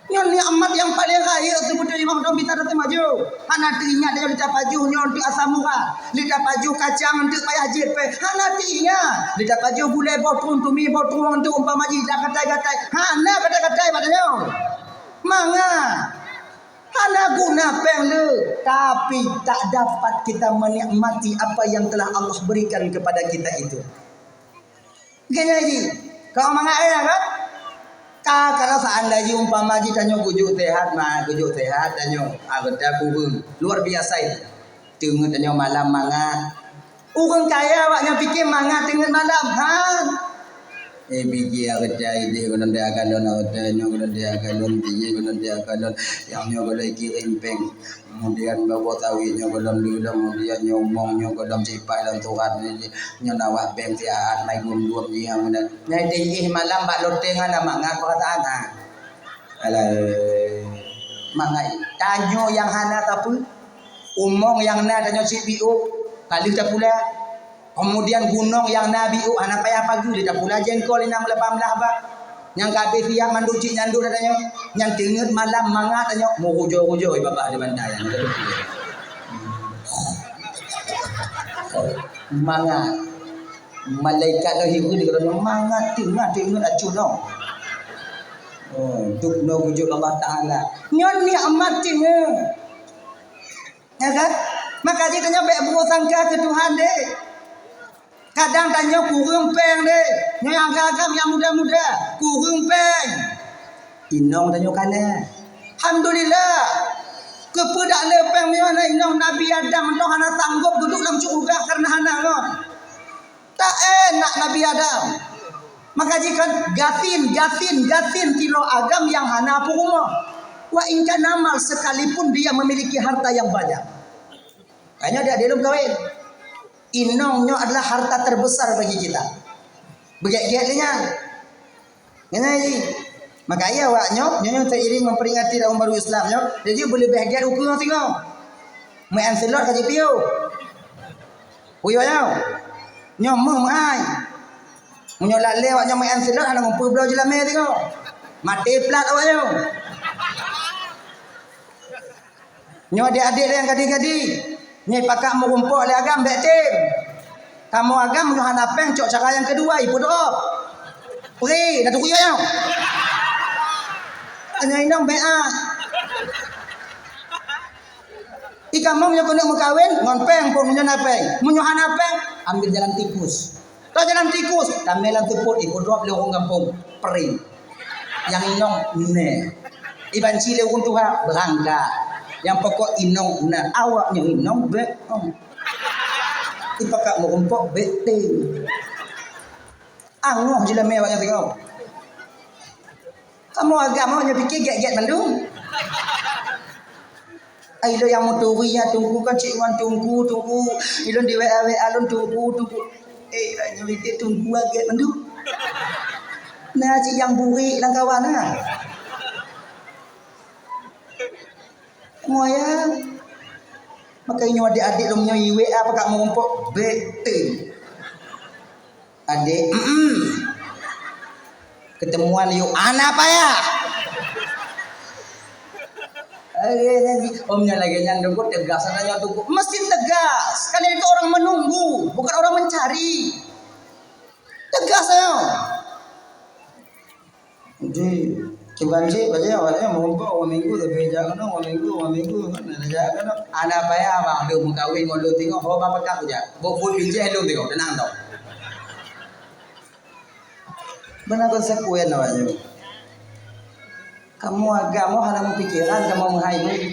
Nyoe nikmat nyang paleng rayeuk seubeutôi imam dong bisa teumajoh. Hana teuingat lé tapajoh nyoe untuk asam urat, lé tapajoh kacang untuk payah jép péng. Hana teuingat lé tapajoh gulai boh trueng, tumi boh trueng untuk umpama jih dak gatai-gatai. Hana gatai-gatai bak tanyoe. Mangat. Hana guna péng le, tapi tak dapat kita menikmati apa yang telah Allah berikan kepada kita itu. Gini ji, kau mangat ya kan? Ka, kalau seandainya umpama ji tanyoe geujok sehat, ma, geujok sehat tanyoe, ah, geuda kureueng. Luar biasa itu. Teungeut tanyoe malam mangat. Ureueng kaya awak nyan pike mangat teungeut malam. Han. Eh, pike geuda ideh gohlom dia kalon, geuda nyoe gohlom dia kalon, pike gohlom dia kalon. Nyang nyoe gohlom kirém péng. Kemudian bawa sawit nyoe gohlom lulom, kemudian nyoe umong nyoe gohlom sipat lam surat nyoe. Nyoe na wak bank siat mai gom-gom jih nyang meunan. Nyai teuh jih malam bak loteng hana mangat peurasaan, ha. Alah. Mangat tanyoe nyang hana tapeue, umong nyang na tanyoe cit biôh, ka lheueh tapula. Kemudian gunong nyang na biôh hana payah pageue, tapula jengkol inong lapan blah bak. Nyang ka abéh siang mandum cit nyan duek tanyoe, nyang teungeut malam mangat tanyoe, meurujoe-rujoe babah di bantai nyan. Mangat. Malaikat lôn hireuen di geutanyoe, mangat teungeut, teungeut acuh nyoe. Oh, dub nyoe geujok Allah Taala. Nyoe nikmat teungeut. Ya kan? Maka jih tanyoe bék buruk sangka keu Tuhan deh. Kadang tanyoe kureueng péng deh. Nyoe agam-agam nyang muda-muda, kureueng péng. Inong tanyoe ka na. Alhamdulillah. Keupeue dak le péng meunyoe hana inong Nabi Adam mantong hana sanggob geuduek lam syeuruga kareuna hana ngon. Tak enak Nabi Adam. Maka jih kan gasien, gasien, gasien sidroe agam nyang hana peurumoh. Wa in kana mal, sekalipun dia memiliki harta yang banyak. Makanya dia belum kahwin. Inong nyoe adalah harta terbesar bagi kita. Beugét-gét lé nyan. Nyan jih. Maka iya awak nyoe, nyoe, nyoe seiring memperingati tahun baru Islam nyoe, jadi beuleubeh gét ukeue singoh. Meu'en silot ka jipiôh. Uyuek nyoe. Nyoe meuh meuhai. Meunyoe lalé awak nyoe meu'en silot hana meupeue bloe jeulamé singoh. Maté plat awak nyoe. Nyoe adék-adék nyang gadih-gadih, nyoe pakat meurumpok lé agam bék tem. Kamoe agam meunyoe hana péng cok cara nyang keudua, ipeudrop. Pri, dah teukuyoe nyoe. Nyoe inong bék ah. Ikamoe meunyoe keuneuk meukawen ngon péng pun meunyoe na péng. Meunyoe hana péng, ambil jalan tikus. Ka jalan tikus, tamé lam seupôt, ipeudrop lé ureueng gampông, pring. Nyang inong, neh. Ibanci lé ureueng tuha, beurangkat. Nyang pokok inong, neh. Awak nyang inong, bék, oh. Ipakat meurumpok, bék tem. Angoh jeulamé awak nyang singoh. Kamoe agam awak nyoe pike gét-gét mandum. Ai lôn nyang meuturi nyan teungku kan cit ngon teungku, teungku. Ilôn di W A, W A lôn teungku, teungku. Eh, ai nyoe pike teungku gét mandum. Na cit nyang burék lam kawan na. Moya. Maka nyoe adék-adék lôn nyoe W A pakat meurumpok bék tem. Adék, mm-mm. Ketemuan yuk, hana payah. Lagèe nyan, om nyan lagèe nyan, dong tegas, hana nyan tuku. Mesti tegas. Kan itu orang menunggu, bukan orang mencari. Tegas ayo. Jadi, kiban cit, bajèe awaknyan meurumpok dua minggu, tapi jak keunoe dua minggu, dua minggu, kan, jak keunoe. Hana payah, bang, lôn meukawen ngon lôn singoh, ho bang peugah kujak. Bok buet bijèh lôn singoh, teunang tau. Beuna konsekuen awaknyan. Kamoe agam, kamoe hana meupikeran, kamoe meuhai.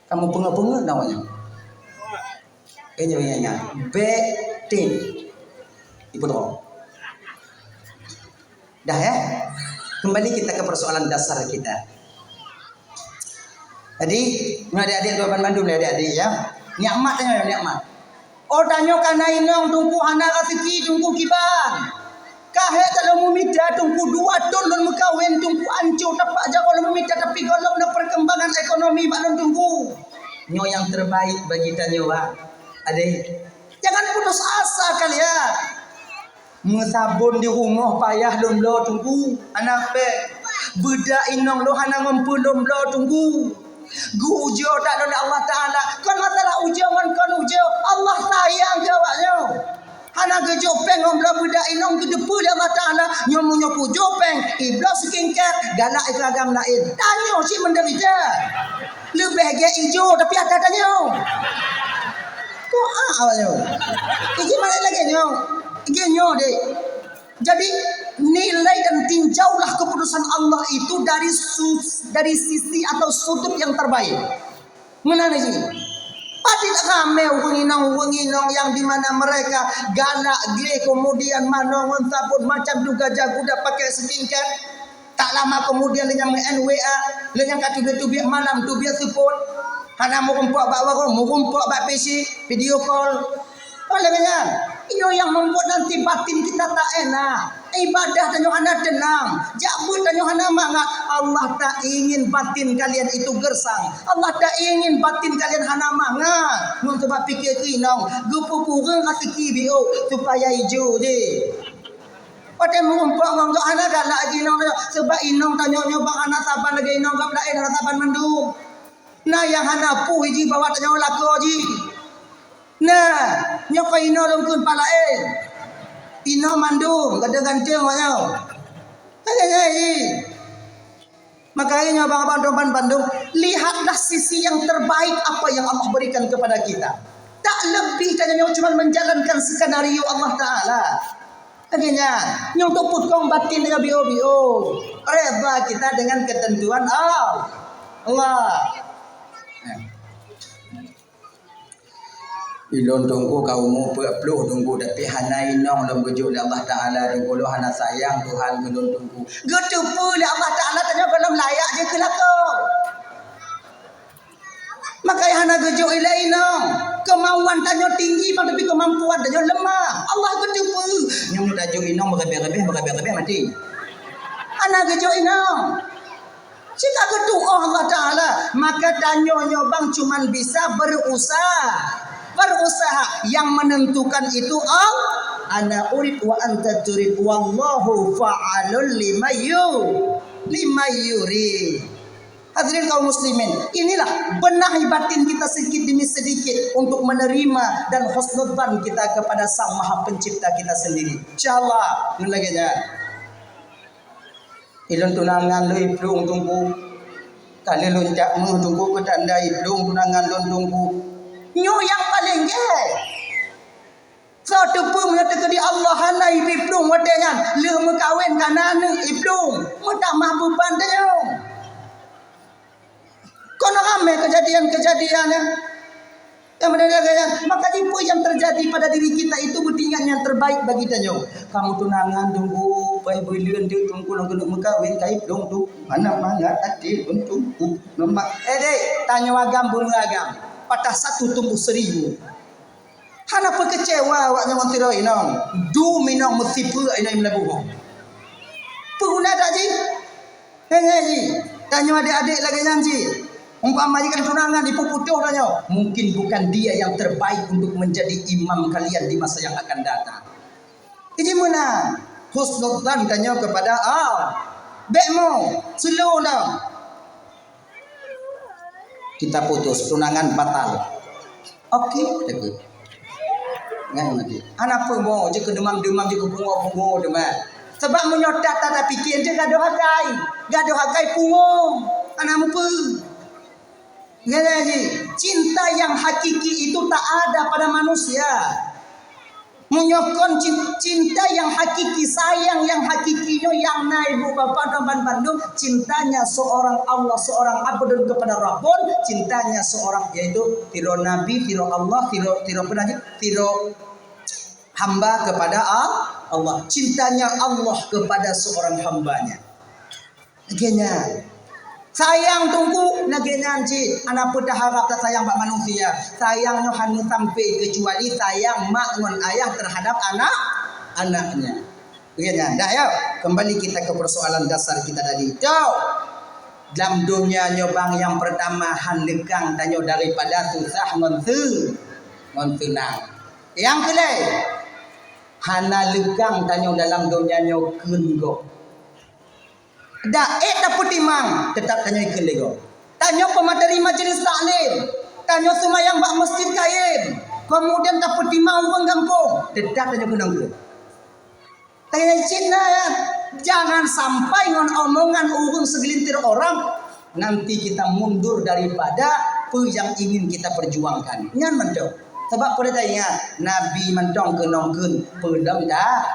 Kamoe peungeut-peungeut awaknyan. Ingat, ingat, ingat. Bék tem. Ipeudrop. Dah, ya? Kembali kita ke persoalan dasar kita. Jadi, nyoe adik-adik, dua bandum lé adik-adik, ya. Nikmat nyoe, nikmat. Oh, tanyoe ka na inong teungku hana raseuki teungku kiban. Ka hék that lôn meumita teungku, dua thon lôn meukawen teungku, ancô tapak jaroe lôn meumita, tapi gohlom na perkembangan ekonomi bak lôn teungku. Nyoe nyang terbaik bagi tanyoe, Wak. Adék, jangan putus asa kalian. Meusabon di rumoh payah lôn bloe teungku, hana péng. Beudak inong lôn hana ngon peue lôn bloe teungku. Geu-ujoe that lôn lé Allah Taala. Kon masalah ujoe ngon kon ujoe, Allah sayang keu awaknyoe. Hana geujok péng ngon bloe beudak inong geuteupeue lé Allah Taala. Nyoe meunyoe kujok péng, ibloe skincare, galak ikeu agam laén. Tanyoe cit menderita. Leubeh gét ijo tapi ata tanyoe. Doa awaknyoe. Iji malah lagèe nyoe. Iji nyoe deh. Jadi, nilai dan tinjaulah keputusan Allah itu dari sus-, dari sisi atau sudut yang terbaik. Meunan jih. Pati tak ramé ureueng inong-ureueng inong yang di mana mereka galak gleh, kemudian manoe ngon sabon macam tu gajah guda pakai skincare. Tak lama kemudian lé nyang meu'en W A, lé nyang ka teubiet-teubiet malam teubiet seupôt. Hana meurumpok bak warong, meurumpok bak P C, video call. Oleh nyan, Nyoe nyang membuat nanti batin kita tak enak. Ibadah tanyoe hana tenang. Jak beuet tanyoe hana mangat. Allah tak ingin batin kalian itu gersang. Allah tak ingin batin kalian hana mangat. Ngon sebab pikir keu inong, geupeukureueng raseuki biôh supaya ijo je. Watèe meurumpok ngon geuh hana galak lagèe inong tanyoe, sebab inong tanyoe nyoe bang hana saban lagèe inong gob laén, hana saban mandum. Na nyang hana puih jih bak tanyoe lakoe jih. Nah, nyoe keuh inoe lôn kheun pat laén. Inoe mandum, gadôh ganteng awak nyoe. Hai, hai, hai. Makanya abang-abang dan bandung, lihatlah sisi yang terbaik apa yang Allah berikan kepada kita. Tak lebih, tanyoe cuma menjalankan skenario Allah Ta'ala. Lagèe nyan, nyoe untuk peukong batin tanyoe biôh-biôh. Redha kita dengan ketentuan Allah. Ilôn Teungku ka umu peuet ploh Teungku, tapi hana inong lôn geujok lé Allah Ta'ala Teungku, lôn hana sayang Tuhan keu lôn Teungku. Geuteupeue lé Allah Ta'ala tanyoe gohlom layak jih keu lakoe. Makanya hana geujok ilèe inong. Keumauan tanyoe tinggi bang, tapi keumampuan tanyoe lemah. Allah geuteupeue. Nyoe laju inong meureumbeh-reumbeh, meureumbeh-reumbeh maté. Hana geujok inong. Cit ka geutuoh Allah Ta'ala, maka tanyoe nyoe bang cuman bisa berusaha. Berusaha, yang menentukan itu Allah. Ana urid wa anta turid, wallahu fa'alul lima yu-, lima yurid. Hadirin kaum muslimin, inilah benahi batin kita sedikit demi sedikit untuk menerima dan husnudzan kita kepada Sang Maha Pencipta kita sendiri. Insya Allah, ngon lagèe nyan. Ilôn tunangan lôn iplueng Teungku. Ka lheueh lôn jak méuh Teungku, keu tanda iplueng tunangan lôn Teungku. Nyoe nyang paleng gèt. Soe teupeue meunyoe teukeudi Allah hana iplueng watèe nyan, lheueh meukawen ka na aneuk iplueng, meutamah beuban tanyoe. Kon ramè keujadian-keujadian nyan. Nyang beuna lagèe nyan, maka jipeue nyang teujadi pada diri kita itu beutingat nyang terbaik bagi tanyoe. Kamoe tunangan Teungku, pai buleuen teuk Teungku lôn keuneuk meukawen, ka iplueng Teungku. Hana mangat até lôn Teungku. Nyoe ma-, eh dek, tanyoe agam bumoe agam. Patah satu tumbuh seribu. Hana peukeucewa awak nyoe ngon sidroe inong. Dum inong meusipeue inong meulaboh. Peue guna that jih? Hei, hei, jih. Tanyoe adek-adek lagèe nyan jih. Umpama jih kan tunangan, ipuputôh tanyoe. Mungkin bukan dia yang terbaik untuk menjadi imam kalian di masa yang akan datang. Jadi meunan husnudzan tanyoe kepada Allah. Bèk mo, slow down. Kita putus, tunangan batal. Oke, kata ku. Ngai mati. Hana peue mo, jeuet keu deumam-deumam, jeuet keu pungo-pungo deumam. Sebab meunyoe that tapike, jeuet gadôh akai. Gadôh akai pungo. Hana mupeue. Ngai lagèe, cinta yang hakiki itu tak ada pada manusia. Meunyoe kon cin-, cinta nyang hakiki, sayang nyang hakiki nyoe nyang na ibu bapak dan ban bandum, cintanya seorang Allah, seorang abdun kepada Rabbun, cintanya seorang, yaitu sidroe Nabi, sidroe Allah, sidroe, sidroe peue nan jih, sidroe hamba kepada Al-, Allah. Cintanya Allah kepada seorang hambanya. Lagèe nyan. Sayang Teungku, lagèe nyan cit. Hana peue taharap tasayang bak manusia. Sayang nyoe hana sampai kecuali sayang mak ngon ayah terhadap anak, anaknya. Lagèe nyan. Dah, ya. Kembali kita ke persoalan dasar kita tadi. Cok. Dalam dunia nyoe bang, yang pertama han leukang tanyoe daripada susah ngon se-, ngon seunang. Yang keulhèe, hana leukang tanyoe dalam dunia nyoe kheun gob. Dak ék tapeutimang, teutap tanyoe ikheun lé gob. Tanyoe peumateri majelis taklim, tanyoe seumayang bak masjid kayém, keumudian tapeutimang ureuëng gampông, teutap tanyoe keunong keu. Tanyoe cit na, ya, jangan sampai ngon omongan ureuëng segelintir orang nanti kita mundur daripada peue nyang ingin kita perjuangkan. Nyan mantong. Sabab peue taingat, Nabi mantong keunong kheun, peulom dah,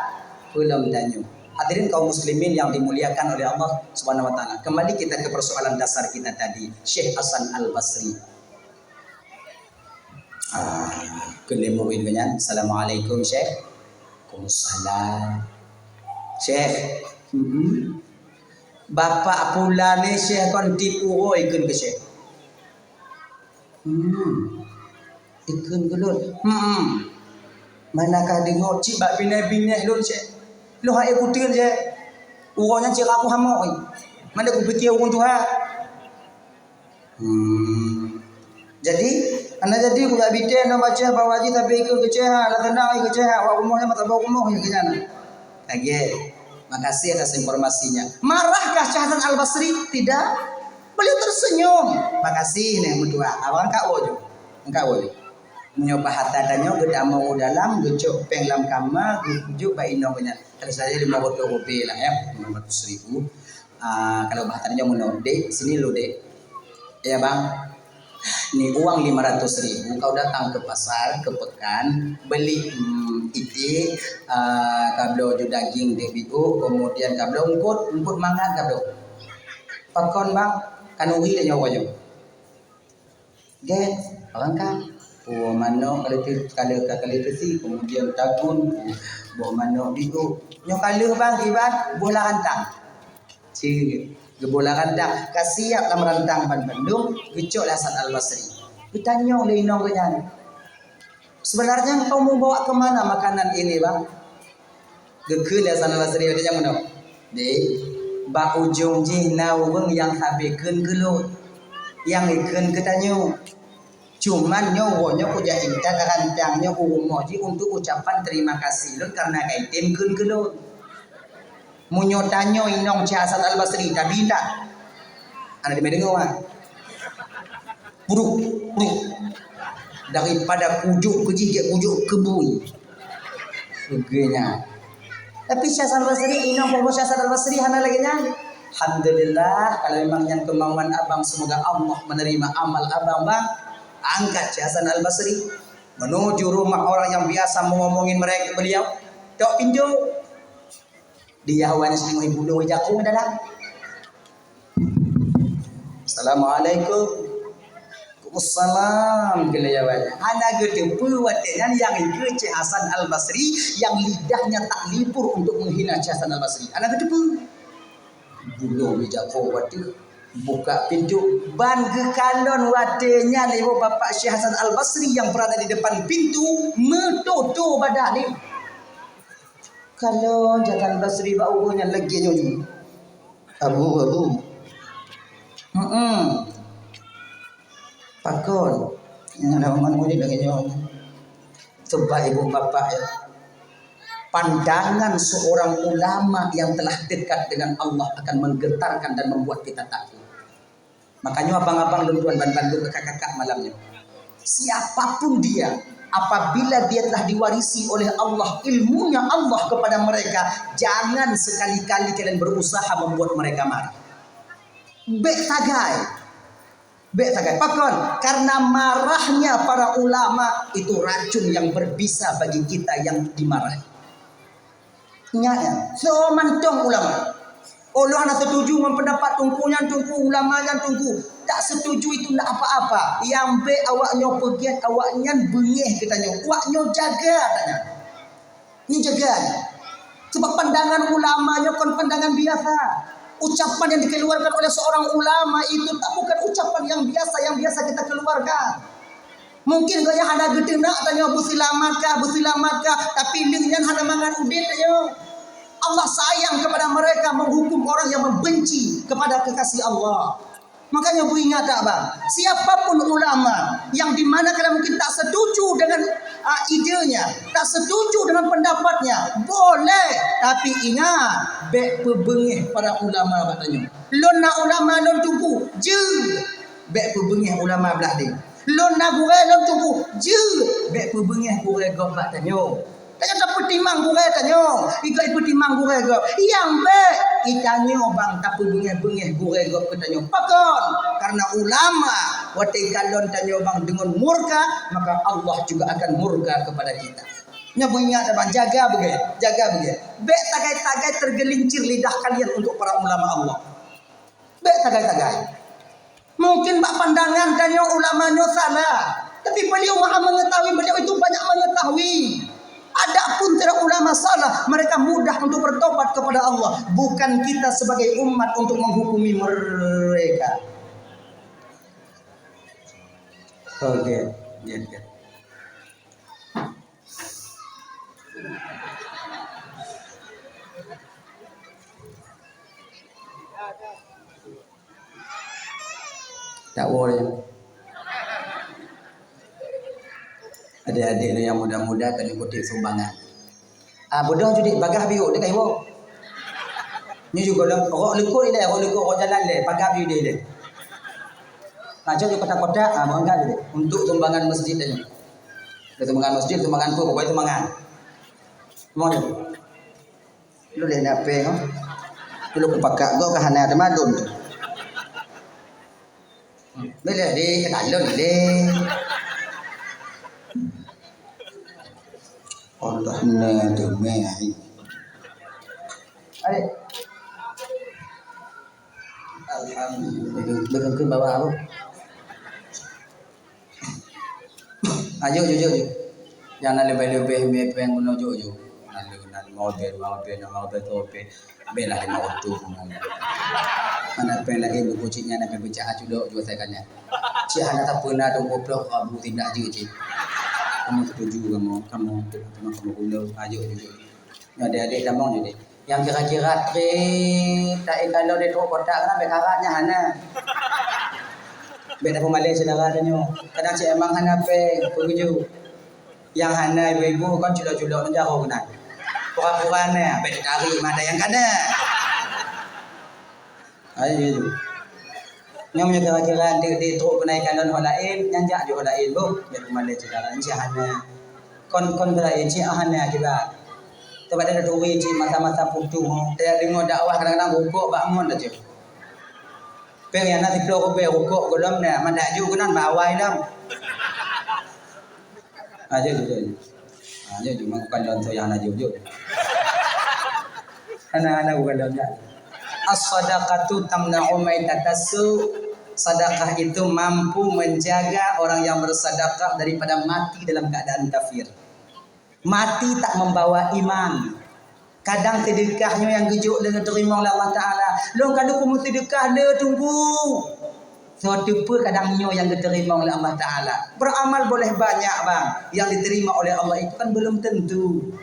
peulom tanyoe. Hadirin kaum muslimin yang dimuliakan oleh Allah Subhanahu wa Taala. Kembali kita ke persoalan dasar kita tadi, Syekh Hasan Al-Basri. Ah, keuneuk murit nyan. Assalamualaikum, Syekh. Waalaikumsalam. Syekh. Hmm. Bapak pula ni, Syekh, kon tipu hôi kheun keu Syekh. Hmm. Ikheun keu lôn. Hmm. Mana ka deungoe cit bak binéh-binéh lôn cit. Lôn hai kuteun cit. Uroe nyan cit aku hamok. Mana kupiké ureuëng tuha. Hmm. Jadi, hana jadi kujak bitée nang baca bahwa jih tapi ikeu keucéha, lah tenang ikeu keucéha, awak rumoh nyan mata bak rumoh nyan keunan. Lagée, makasih atas informasinya. Marahkah Syekh Hasan Al-Basri? Tidak. Beliau tersenyum. Makasih neh meutuah. Awak angkat woe ju. Angkat woe ju. Meunyoe bahasa tanyoe geutamong u dalam, geucok péng lam kama, geujuk bak inong geuh nyan. Kalau saya lima ratus rupiah lah ya, lima ratus ribu. Ah, kalau bahasa tanyoe meunoe, "Dek, sini lu, Dek." "Ya, Bang." "Ni uang lima ratus ribu, kau datang ke pasar, ke pekan, beli, hmm, iték, ah, kabloe ju daging dek biôk, kemudian kabloe eungkôt, eungkôt mangat kabloe." "Pakon, Bang?" "Kanuri tanyoe uroe nyoe." Gét, barangkah. Puwoe manok ka lheueh teu-, ka lheueh, ka lheueh teusi, kemudian tagun, boh manok biôk. Nyoe ka lheueh bang kiban, boh lam rantang. Cit, geuboh lam rantang. Ka siap lam rantang ban bandum, geucok lé Hasan Al-Basri. Geutanyong lé inong geuh nyan, "Sebenarnya engkau membawa ke mana makanan ini, Bang?" Geukheun lé Hasan Al-Basri watée nyan meunoe, "Dek, bak ujong jih na ureuëng nyang sabe kheun keu lôn, nyang ikheun keu tanyoe. Cuman nyoe uroe nyoe kujak intat rantang nyoe u rumoh jih untuk ucapan terima kasih lôn karena ka item kheun keu lôn. Meunyoe tanyoe inong Syekh Hasan Al-Basri, tabi intat." Hana teumé deungoe, ah. Bruk, bruk. Daripada kujok keu jih, gét kujok keu bui. Lagée nyan. Tapi Syekh Hasan Al-Basri, inong Syekh Hasan Al-Basri hana lagée nyan. Alhamdulillah, kalau memang nyan kemauan abang, semoga Allah menerima amal abang, bang. Angkat Syekh Hasan Al-Basri menuju rumah orang yang biasa mengomongin mereka, beliau. Tok pintu. Di awaknyan sinoe ibu lôn jakong dalam. "Assalamualaikum." "Waalaikumsalam," kheun lé awaknyan. Hana geuteupeue watée nyan nyang ikheun Syekh Hasan Al-Basri, yang lidahnya tak libur untuk menghina Syekh Hasan Al-Basri. Hana geuteupeue. Bulong ija po watée buka pintu, ban geukalon watée nyan ibu bapak Syekh Hasan Al-Basri yang berada di depan pintu meutoto badan ni. Kalon Hasan Al-Basri bak uroe nyan lagée nyoe. Abu, abu. Heeh. Pakon? Nyang ada umat murid lagée nyoe. Sebab ibu bapak ya, pandangan seorang ulama yang telah dekat dengan Allah akan menggetarkan dan membuat kita takut. Makanya abang-abang lôn tuan ban bandum kakak-kakak malam nyoe. Siapapun dia, apabila dia telah diwarisi oleh Allah ilmunya Allah kepada mereka, jangan sekali-kali kalian berusaha membuat mereka marah. Bék sagai. Bék sagai. Pakon? Karena marahnya para ulama itu racun yang berbisa bagi kita yang dimarahi. Ingat ya, soe mantong ulama. Oh, lôn hana setuju ngon pendapat teungku nyan, teungku ulama nyan, teungku. Tak setuju itu ndak apa-apa. Nyang bék awak nyoe peugét, awak nyan beungéh geutanyoe. Awak nyoe jaga tanyoe. Nyoe jaga. Sebab pandangan ulama nyoe kon pandangan biasa. Ucapan yang dikeluarkan oleh seorang ulama itu tak bukan ucapan yang biasa, yang biasa kita keluarkan. Mungkin gobnyan hana geuteunak tanyoe beuseulamat kah, beuseulamat kah, tapi leuh nyan hana mangat udeb tanyoe. Allah sayang kepada mereka menghukum orang yang membenci kepada kekasih Allah. Makanya beuingat tak bang, siapapun ulama yang di mana kalian mungkin tak setuju dengan, ah, idenya, tak setuju dengan pendapatnya, boleh, tapi ingat, bék peubeungéh para ulama bak tanyoe. Lôn na ulama lôn teungku, jeuet, bék peubeungéh ulama blah deh. Lôn na gurée lôn teungku, jeuet, bék peubeungéh gurée gob bak tanyoe. Tanyoe tapeutimang gurée tanyoe, ikot ipeutimang gurée gob. Nyang bék, itanyoe bang tapeubeungéh-beungéh gurée gob keu tanyoe. Pakon? Karena ulama, watée kalon tanyoe bang deungon murka, maka Allah juga akan murka kepada kita. Nyoe beuingat bang, jaga beugét, jaga beugét. Bék tagai-tagai tergelincir lidah kalian untuk para ulama Allah. Bék tagai-tagai. Mungkin bak pandangan tanyoe ulama nyoe salah, tapi beliau maha mengetahui, beliau itu banyak mengetahui. Adapun terhadap ulama salah, mereka mudah untuk bertobat kepada Allah. Bukan kita sebagai umat untuk menghukumi mereka. Oke, ya, ya. Tak woe lé. Adik-adik nyang muda-muda ka jikutip sumbangan. Ah, beudôh judek bagah biuk deh kaiwoe. Nyoe juga dah, rok likot ilèe, rok likot, rok jalan lé, bagah biuk deh lé. Macam di kota-kota, ah, bangga deh. Untuk sumbangan masjid tadi. Ada sumbangan masjid, sumbangan tu, pokoknya sumbangan. Semua tu. Lu lé na péng, oh. Lu kupakak go ka hana teumadon. Boleh deh, kalon deh. Allah na teumé. Adik. Alhamdulillah. Betul ke bawah apa? Ayo jujur je. Jangan lebih-lebih mepeng menuju ju. Lalu nak lima obeng, dua obeng, enam obeng, tujuh obeng. Ambillah lima ratus. Mana peng lagi buku cik nyan akan pecah culok jua saya kanya. Cik hana tak pernah dong goblok abu tindak je cik. Kamu setuju kamu, kamu kamu kamu gula. Ayo jujur. Nyoe adik-adik tamong nyoe deh. Nyang kira-kira trép taék kalon di trok kotak kan bèk karat nyan hana. Bèk tapeumalèe syedara tanyoe. Kadang cit emang hana péng, peue geujok. Nyang hana ibu-ibu kon culok-culok neujaroe keunan. Pura-pura na, bèk tatarék mata nyang kana. Hai, iya, iya. Nyoe meunyoe kira-kira di, di trok keunan ikalon ho laén, nyan jak ju ho laén, boh. Bèk peumalèe syedara, nyan hana. Kon, kon keu laén, cit hana akibat. Teuma ada turi cit masa-masa putôh, teudeungoe dakwah kadang-kadang rukok bak ngon aja. Péng nyang na siplôh rubèe rukok gohlom na, mandak ju keunan bak awai lom. Ah, jeuet, jeuet, jeuet. Ah, jeuet, jeuet. Bukan lôn tu nyang hana jeuet, jeuet. Hana, hana bukan lôn nyan. As-sadaqatu tamna'u maitatas su'. Sedekah itu mampu menjaga orang yang bersedekah daripada mati dalam keadaan kafir. Mati tak membawa iman. Kadang seudeukah nyoe nyang geujok lé geuteurimong lé Allah Taala. Lôn ka lheueh meuseudekah lé teungku. Soe teupeu kadang nyoe nyang geuteurimong lé Allah Taala. Beramal boleh banyak bang, yang diterima oleh Allah itu kan belum tentu.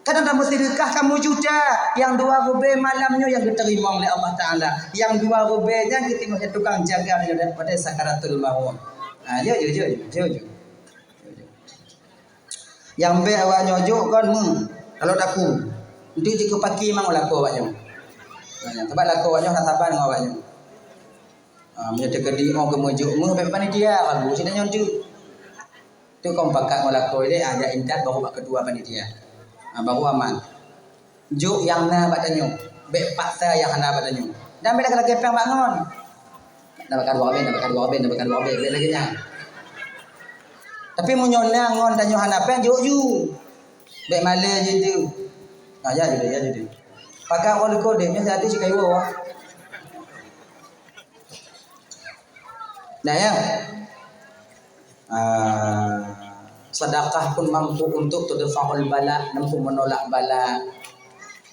Kadang dah meuseudekah kamoe juta, nyang dua rubèe malam nyoe nyang geuteurimong lé Allah Taala. Nyang dua rubèe nyan geuteungoh lé tukang jaga nyoe pada sakaratul maut. Ha, jeuet, jeuet, jeuet, jeuet, jeuet. Nyang bèk awak nyoe jok kon meuh, kalau daku. Untuk jikeu paki mang lakoe awak nyoe. Ha, nyang teubat lakoe awak nyoe hana saban ngon awak nyoe. Ha, meunyoe teukeudi oh keumeujok meuh bèk panitia, lagu sida nyoe tu. Tu kong pakat ngon lakoe deh, ha, jak intat baru bak ketua panitia. Ha, baru aman. Jok nyang na bak tanyoe, bèk paksa nyang hana bak tanyoe. Dan bèk lakèe-lakèe péng bak ngon. Dapatkan dua obèe, dapatkan dua obèe, dapatkan dua obèe, bèk lagèe nyan. Tapi meunyoe na ngon tanyoe hana péng, jok ju. Bèk malèe jih tu. Ha, ya jih, ya jih. Pakat ngon likot deh, nyoe satu cit kayu awak. Nah, ya. Ah, sedekah pun mampu untuk tudfa'ul bala, mampu menolak bala.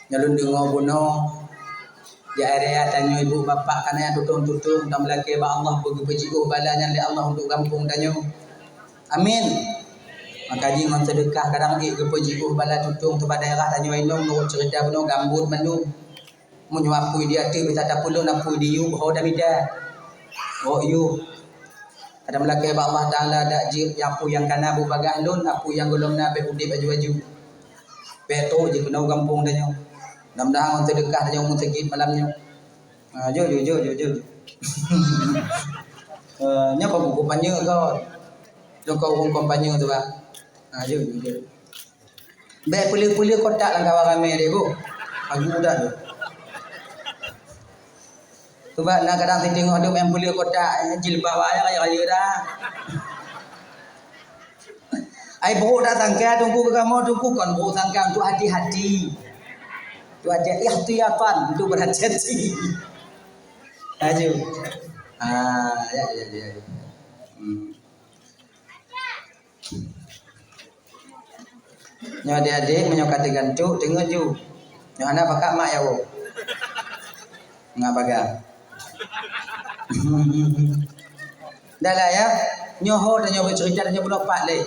Nyang lôn deungoe bunoe, di area tanyoe ibu bapak kana nyang tutong-tutong, tameulakèe bak Allah beugeupeujeuet bala nyan lé Allah untuk gampông tanyoe. Amin. Maka jih ngon seudeukah kadang ék geupeujiôh bala tutong teuba daerah tanyoe inong nurot ceurita bunoe gambot mandum. Meunyoe apui di ateueh bisa tapeulon apui di yup ho tamita. Rok yup. Kadang meulakèe bak Allah Taala dak jeuet nyang apui nyang kana bubagaih lôn, apui nyang gohlom na bèk udép aju-aju. Bèk trok jih keunoe gampông tanyoe. Mudah-mudahan ngon seudeukah tanyoe meuseujid malam nyoe. Ha, jeuet, jeuet, jeuet, jeuet, jeuet. Eh, nyoe kau buku panjang kau. Nyoe kau ureueng kampanye tu bah. Ha, jeuet, jeuet, jeuet. Bèk peuleueh-peuleueh kotak lam kawan ramè deh, Bu. Agu dah tu. Sebab na kadang siteungoh tu main peuleueh kotak, eh, jilbab ayah raya-raya dah. Ai brôk dak sangka teungku keu kamoe teungku kon brôk sangka untuk hati-hati. Untuk hati ihtiyatan, untuk berhati-hati. Laju. Ah, ya, ya, ya, ya. Hmm. Nyoe adik-adik, meunyoe ka teugantok, teungeut ju. Nyoe hana pakat mak ya, Bu. Ngat baga. Dah lah ya. Nyoe ho tanyoe beucerita, tanyoe bunoe pat lé.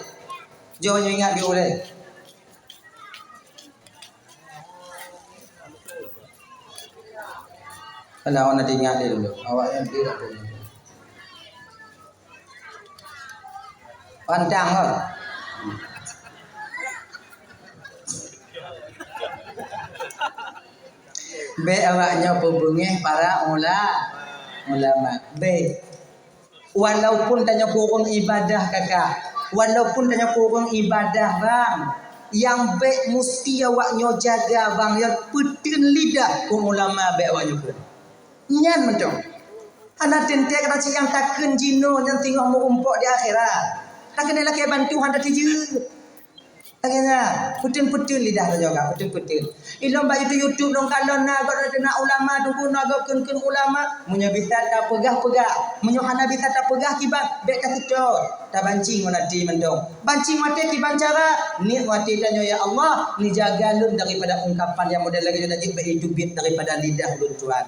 Jom nyoe ingat di ulèe. Kalau awak na teuingat lé dulu, awak nyan dia tak boleh. Pantang, oh. Bék awak nyoe peubeungéh para ula-, ulama. Bék. Walaupun tanyoe kureueng ibadah, kakak, walaupun tanyoe kureueng ibadah, bang, nyang bék musti awak nyoe jaga, bang, nyang peuteun lidah keu ulama bék awak nyoe peuet. Nyan mantong. Hana teuntée kata cit nyang takheun jinoe nyan teungoh meurumpok di akhirat. Takheun lakée bantu hana tijeuet. Lagée nyan, peuteun-peuteun lidah tanyoe ka, peuteun-peuteun. Ilôn bak YouTube-YouTube lôn kalon na gob na ulama, teungku na gob kheun-kheun ulama. Meunyoe bisa tapeugah-peugah, meunyoe hana bisa tapeugah kiban, bék taseutôt. Tabancing ngon até mantong. Bancing ngon até kiban cara, niet ngon até tanyoe, "Ya Allah, neujaga lôn daripada ungkapan nyang model lagée nyoe, dan jeuet bék jiteubiet daripada lidah lôn, Tuhan."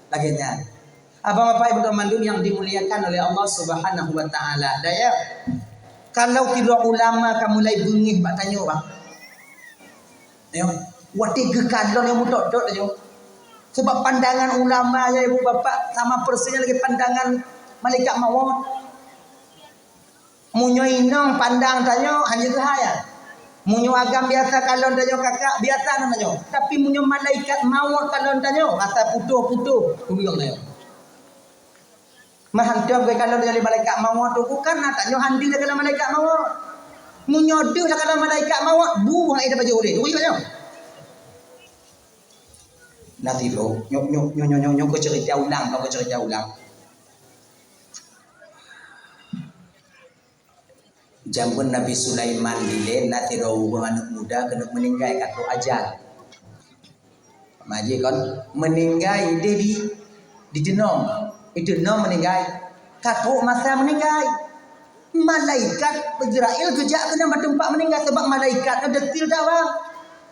Lagée nyan. Abang, Bapak, Ibu, teman-teman nyang dimuliakan oleh Allah Subhanahu wa Taala. Dayah, kalau sidroe ulama ka mulai beungéh bak tanyoe, bang. Nyoe, watée geukalon nyang meutot-tot nyoe. Sebab pandangan ulama, ya Ibu Bapak, sama persis lagée pandangan malaikat maut. Meunyoe inong pandang tanyoe, hana keuhai, ya. Meunyoe agam biasa kalon tanyoe, kakak, biasa na tanyoe. Tapi meunyoe malaikat maut kalon tanyoe, rasa putôh-putôh kulieng tanyoe. Meuhantong geukalon lé malaikat maut tu, bukan na tanyoe handi lagée malaikat maut. Meunyoe deuh lagée malaikat maut, bu hai dah baju uleh. Tunggu nyoe. Nanti lo, nyoe, nyoe, nyoe, nyoe, nyoe, nyoe keu cerita ulang, keu cerita ulang. Jameun Nabi Sulaiman dilée na sidroe ureuëng aneuëk muda keuneuk meuninggai ka trok ajal. Maji kon meuninggai di, di, diteunong, diteunong meuninggai. Ka trok masa meuninggai. Malaikat Jibrail geujak keunan bak teumpat meuninggai, sabab malaikat nyan detil that, bang.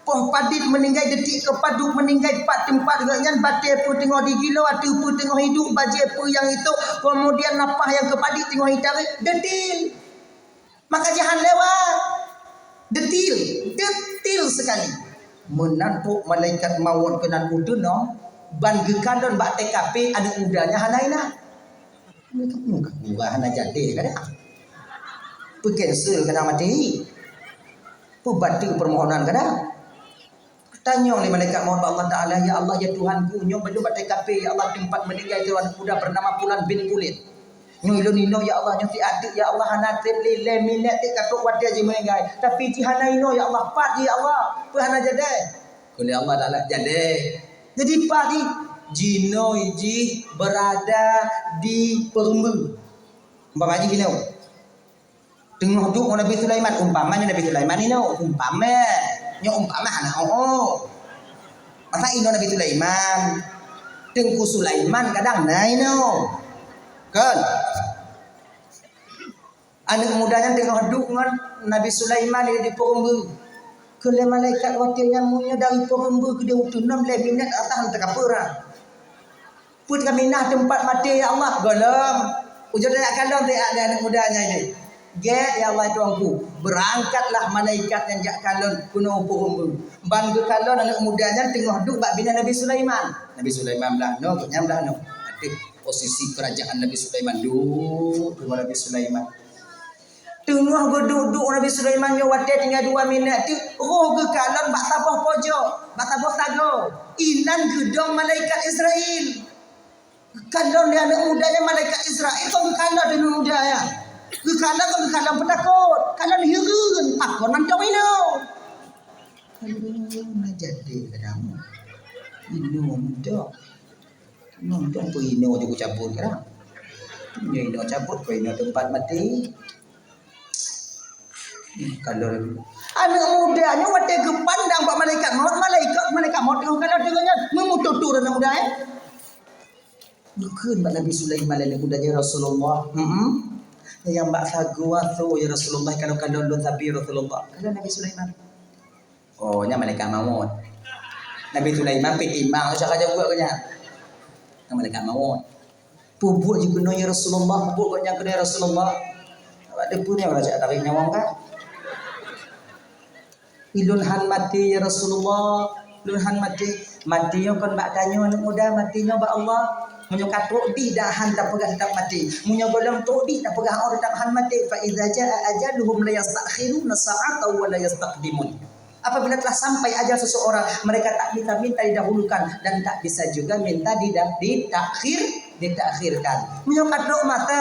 Poh padit meuninggai, detik keu padub meuninggai, pat teumpat geuh nyan, batée peue teungoh digilo, ateueh peue teungoh iduek, bajée peue nyang itôk, keumudian nafah nyang keu padit teungoh itarek, detil. Maka jihan lewat. Detil, detil sekali. Meunan trok malaikat maut keunan u teunong, ban geukalon bak T K P aneuëk muda nyan hana inan. Muka hana jadi kada. Peucancel kada mati. Peubateue permohonan kada. Tanyong lé malaikat maut bak Allah Taala, "Ya Allah, ya Tuhanku, nyoe padub bak T K P, ya Allah, teumpat meuninggai sidroe aneuëk muda bernama Fulan bin Fulan. Nyoe ilôn inoe, ya Allah, nyoe siat teuk, ya Allah, hana treb lé lhée minét teuk ka trok watée jih meuninggai. Tapi jih hana inoe, ya Allah, pat jih, ya Allah, peue hana jadée?" Kheun lé Allah Taala, "Jadée." Jadi pat jih? Jinoe jih berada di peureumbeu. Umpama jih inoe. Teungoh duek ngon Nabi Sulaiman, umpama nyoe Nabi Sulaiman inoe, umpama. Nyoe umpama hana, oh, oh. Masa inoe Nabi Sulaiman, Teungku Sulaiman kadang na inoe. Kan? Aneuëk muda nyan teungoh duek ngon Nabi Sulaiman di, di peureumbeu. Kheun lé malaikat watée nyan, "Meunyoe dari peureumbeu keudeh u teunong lhée minét, atahan teuka peurang." Peue ka minah teumpat maté, ya Allah? Gohlom. Ujoe tajak kalon teuh aneuëk muda nyan jih. Gét, ya Allah, Tuhanku. Beurangkatlah malaikat nyang jak kalon keunoe u peureumbeu. Ban geukalon aneuëk muda nyan teungoh duek bak binéh Nabi Sulaiman. Nabi Sulaiman blah noe, gobnyan blah noe. Ateueh posisi keurajaan Nabi Sulaiman. Duek teungoh Nabi Sulaiman. Teungoh geuduek-duek Nabi Sulaiman nyoe watée tinggai dua minét teuk, roh geukalon bak saboh pojok, bak saboh sagoe. Inan geudong malaikat Israel. Geukalon lé aneuëk muda nyan malaikat Israel, kon geukalon lé aneuëk muda nyan. Geukalon kon geukalon peutakot, kalon hireuen, pakon mantong inoe. Aduh, na jadi kadang. Inoe muda. Nonton peuh inoe jeuet kucabut kan. Nyoe inoe cabut, peuh inoe teumpat maté. Kalau aneuëk muda nyoe watée geupandang bak malaikat maut, malaikat, malaikat maut teungoh kalon teungoh nyan, meumutoh-toh aneuëk muda, eh. Geukheun bak Nabi Sulaiman lé aneuëk muda, "Ya Rasulullah, hmm, nyang bak sagoe asoe, ya Rasulullah, kalau kalon lôn sabe, ya Rasulullah." Kheun Nabi Sulaiman. Oh, nyan malaikat maut. Nabi Sulaiman pih timang cara jaweub geuh nyan. Nyan malaikat maut. "Peubuet jih keunoe, ya Rasulullah, peubuet gobnyan keunoe, ya Rasulullah." Awak teupeue nyan, raja tarék nyawöng ka. "Ulôn han maté, ya Rasulullah, ulôn han maté." "Maté nyoe kon bak tanyoe, aneuëk muda, maté nyoe bak Allah." Meunyoe ka trok dih dah han tapeugah teutap maté. Meunyoe gohlom trok dih tapeugah oh teutap han maté. Fa idza jaa ajaluhum la yastakhiruna sa'atan wa la yastaqdimun. Apabila telah sampai ajal seseorang, mereka tak bisa minta didahulukan dan tak bisa juga minta dida-, ditakhir, ditakhirkan. Meunyoe ka trok masa,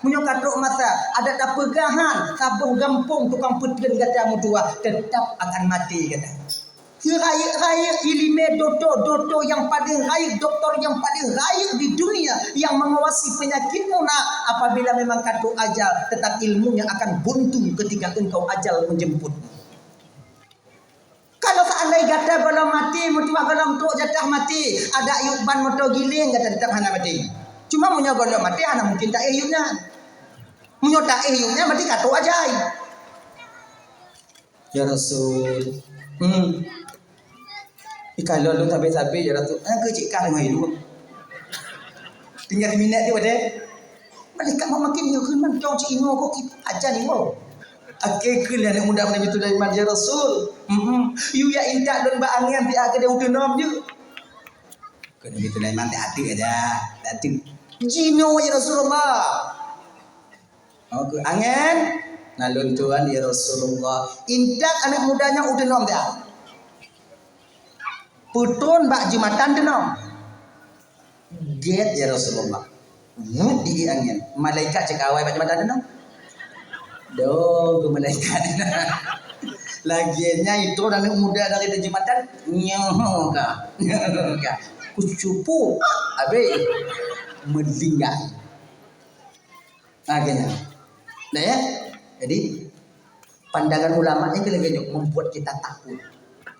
meunyoe ka trok masa, adak tapeugahan, saboh gampông tukang peutreun gata meutuwah, teutap akan maté gata. Rayeuk-rayeuk ileumèe dokto, dokto nyang paleng rayeuk, doktor nyang paleng rayeuk di dunia yang menguasai penyakitmu nak, apabila memang ka trok ajal, tetap ilmunya akan buntu ketika engkau ajal menjemput. Kalau seandai gata gohlom maté, meutuwah gohlom trok jatah maté, adak yub ban moto giléng gata teutap hana maté. Cuma meunyoe gohlom maté, hana mungkin taéh yub nyan. Meunyoe taéh yub nyan, berarti ka trok ajai. Ya Rasul. Hmm. Ikalon lôn sabe-sabe, ya Rasul. Ah, keu cit kah deungon ilu. Tinggai minèt di wadeh. Malaikat meumakin nyoe keunan cong cit ingoe kok ajan ingoe. Akhé kheun lé aneuk muda Nabi Sulaiman, "Ya Rasul, mm-mm, yue jak intat lôn bak angén siat keudeh u teunom jeuet." Kheun Nabi Sulaiman, "Tak ateueh aja, tak ateueh." "Jinoe, ya Rasulullah." Oh, kheun, "Angén, na lôn tuan, ya Rasulullah." Intat aneuk muda nyan u teunom siat. Peutrôn bak jeumatan teunom. Gét, ya Rasulullah. Wut di angén. Malaikat cit ka awai bak jeumatan teunom. Dong keu malaikat. Lagèe nyan itrôn aneuk muda dari jeumatan. Nyoe ka. Nyoe ka. Kucupu. Habéh. Meulinggai. Ha, keu nyan. Nah, ya. Jadi, pandangan ulama ni keu lagèe nyoe membuat kita takut.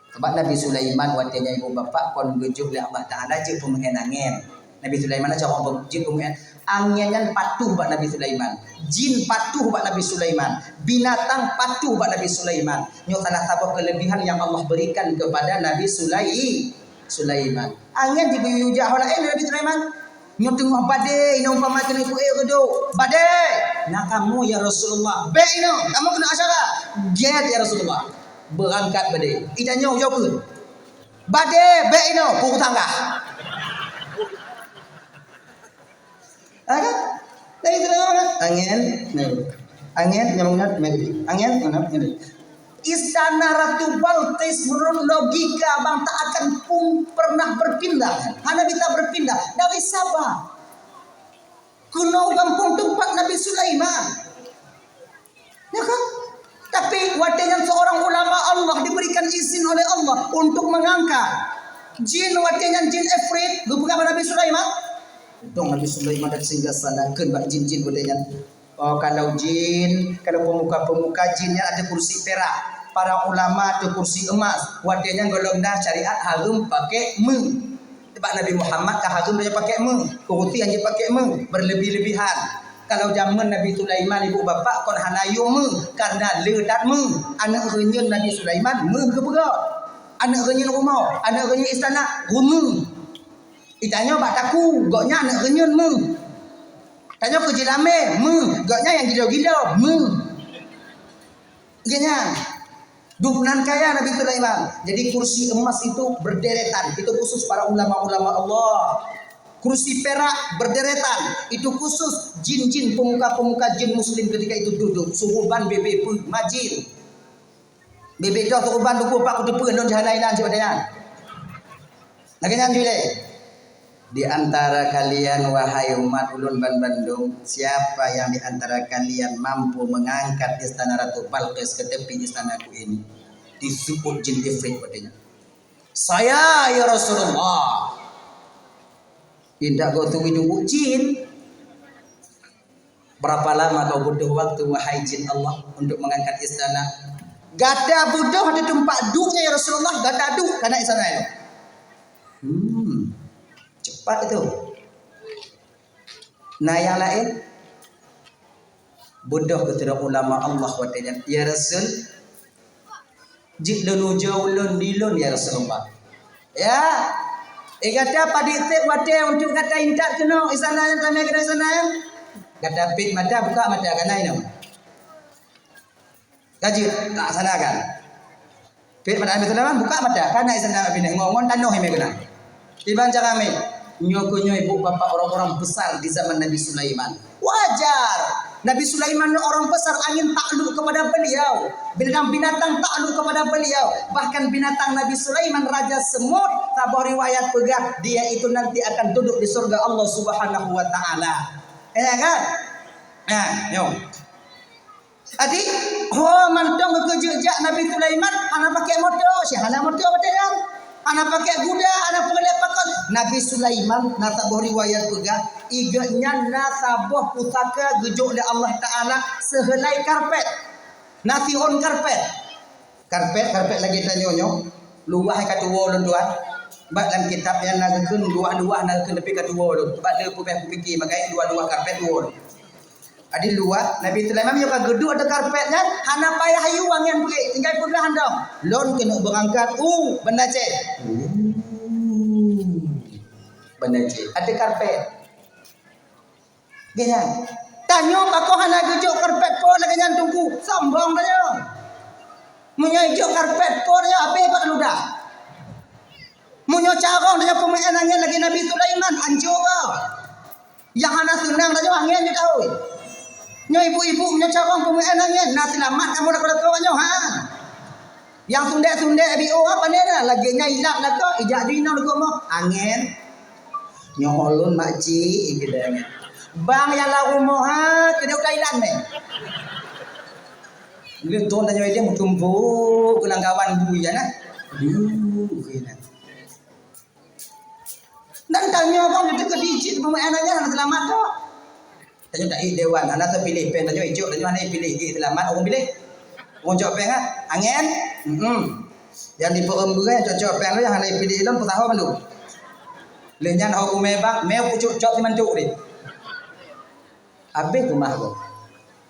Sebab Nabi Sulaiman watèe nyan ibu bapak kon geujok lé Allah Taala jeuet peumeu'en angén. Nabi Sulaiman aja orang jeuet peumeu'en. Angén nyan patuh bak Nabi Sulaiman. Jin patuh bak Nabi Sulaiman. Binatang patuh bak Nabi Sulaiman. Nyoe salah saboh kelebihan yang Allah berikan kepada Nabi Sulai-, Sulaiman. Angén jigeuyue jak ho laén Nabi Sulaiman. Nyoe teungoh badé, inong umpama keuneuk kueh reudok. Badé! Na kamoe, ya Rasulullah. Bèk inong, kamoe keuneuk acara. Gét, ya Rasulullah. Beurangkat badé. Itanyoe ujoe keuh. Badé, bèk inong, peurutanggah. Ha, kan? Dari itu dah kan? Angén, nah. Angén, nyambung kan? Angén, mana? Ini. Istana Ratu Balqis menurut logika bang tak akan pun pernah berpindah. Hana bisa berpindah. Dari Sabah. Keunoe gampông teumpat Nabi Sulaiman. Ya kan? Tapi watèe nyan seorang ulama Allah diberikan izin oleh Allah untuk mengangkat jin, watèe nyan jin ifrit, geupeugah bak Nabi Sulaiman. Untông Nabi Sulaiman dan sehingga sanakeun bak jin-jin watèe nyan. Oh, kalau jin, kalau pemuka-pemuka jin nyan ada kursi perak, para ulama ada kursi emas. Watèe nyan golom na syariat hareuem pakai meuh. Bak Nabi Muhammad ka hareuem tanyoe pakai meuh, kursi hana pakai meuh, berlebih-lebihan. Kalau zaman Nabi Sulaiman, ibu bapak, kon hana yum meuh, karena le that meuh. Aneuk reunyeun Nabi Sulaiman meuh geupeugöt. Aneuk reunyeun rumoh, aneuk reunyeun istana, rumoh. Itanyoe bak takue, gobnyan aneuk reunyeun meuh. Tanyoe keu jilamé, meuh, gobnyan nyang gilo-gilo, meuh. Gobnyan. Gobnyan kaya Nabi Sulaiman. Jadi kursi emas itu berderetan. Itu khusus para ulama-ulama Allah. Kursi perak berderetan. Itu khusus jin-jin pemuka-pemuka jin muslim ketika itu duduk. Suruban bebe peuh majin. Bebe toh suruban duku pak kuteupeu non jahana inan sibagoe nyan. Lagèe nyan jih lé. Di antara kalian, wahai umat ulôn banmandum, siapa yang di antara kalian mampu mengangkat istana Ratu Balqis ke tepi istanaku ini? Disebut jin ifrit katanya. Saya, ya Rasulullah. Indak gosok jin. Berapa lama kau butuh waktu, wahai jin Allah, untuk mengangkat istana? Gata butuh di tempat duduknya, ya Rasulullah, gata duduk karena istana itu. Hmm, cepat itu. Nah, yang lain, butuh kepada ulama Allah watèe nyan, ya Rasul, jeuet lôn ujoe ulôn di lôn, ya Rasulullah. Ya. Eh, gata padit sép watèe untuk gata intat keunoe, istana nyang tamé keunoe istana nyan. Gata pet mata, buka mata, kana inoe. Ka jeuet, laksanakan. Pet mata, ambil seunaman, buka mata, kana istana pinah, ngon, ngon tanoh imé keunan. Iban cara ambil. Nyoe keuh nyoe ibu bapak orang-orang besar di zaman Nabi Sulaiman. Wajar. Nabi Sulaiman nyoe orang besar, angin takluk kepada beliau. Binatang-binatang takluk kepada beliau. Bahkan binatang Nabi Sulaiman, raja semut, saboh riwayat peugah, dia itu nanti akan duduk di surga Allah Subhanahu wa Ta'ala. Ya kan? Nah, nyoe. Jadi, ho mantong keukeujeuet jak Nabi Sulaiman, hana pakai moto, si hana moto watèe nyan. Hana pakai kuda, hana peureulèe pakon. Nabi Sulaiman, na saboh riwayat peugah, i geuhnyan na saboh pusaka geujok lé Allah Ta'ala seuheulai karpet. Na siôn karpet. Karpet, karpet lagèe tanyoe nyoe. Luwah ka tuwoe lôn tuan. Bak lam kitab nyan na geukheun luwah-luwah na geukheun, tapi ka tuwoe lôn. Bak lé peubeh kupike, maka luwah-luwah karpet tuwoe lôn. Adi luwah, Nabi Sulaiman meunyoe ka geuduek ateueh karpet nyan, hana payah yue angén bri, tinggai peugah han dong. Lôn keuneuk beurangkat u Banda Aceh. Uh, Banda Aceh. Ateueh karpet. Geuhnyan. Tanyoe pakon hana geujok karpet po lagèe nyan Teungku. Sombong tanyoe. Meunyoe ijok karpet po tanyoe habéh bak ludah. Meunyoe carông tanyoe peumeu'en angén lagèe Nabi Sulaiman, hanco gob. Nyang hana seunang tanyoe angén jeuet tahôi. Nyoe ibu-ibu meunyoe carông peumeu'en angén, na seulamat kamoe lakoe-lakoe nyoe, ha. Nyang sundek-sundek B O apa ni dah? Lagèe nyan ilap lakoe, ijak jinoe lakoe moh, angén. Nyoe ulôn makcik, ikeu dah nyan. Bang nyang lam rumoh, ha, keudeh u Thailand meh. Lheuh thôn tanyoe ideh meutumpôk keunan kawan bui nyan, ha. Aduh, keunan. Dan tanyoe bang, beutôi keu dijit peumeu'en nyan hana seulamat tu. Tanyoe taék dewan, hana teupiléh péng, tanyoe ijok, tanyoe hana ipiléh, éh, seulamat ureueng piléh. Ureueng cok péng, ha? Angén? Hmm. Nyang di Peureumbui, nyang cok-cok péng tu, nyang hana ipiléh lom, peusaho mandum. Lheuh nyan ho umé bang, mé pucok cok simantuk deh. Habéh keumah gob.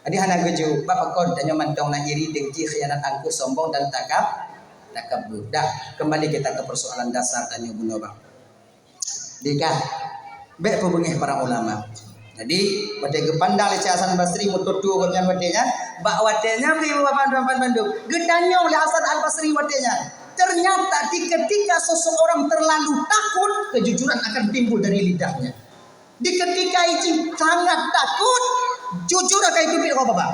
Jadi hana geujok, bak pakon tanyoe mantong na iri, dengki, khianat, angkuh, sombong dan takab-, takabur. Dah, kembali kita ke persoalan dasar tanyoe bunoe bang. Dikah, bèk peubeungéh para ulama. Jadi, watèe geupandang lé Syekh Hasan Basri meututoe gobnyan watèe nyan, bak watèe nyan, ibu bapak teman-teman bandum, geutanyong lé Hasan Al-Basri watèe nyan. Ternyata di ketika seseorang terlalu takut, kejujuran akan timbul dari lidahnya. Di ketika ijih sangat takut, jujur akan itu pih bapak.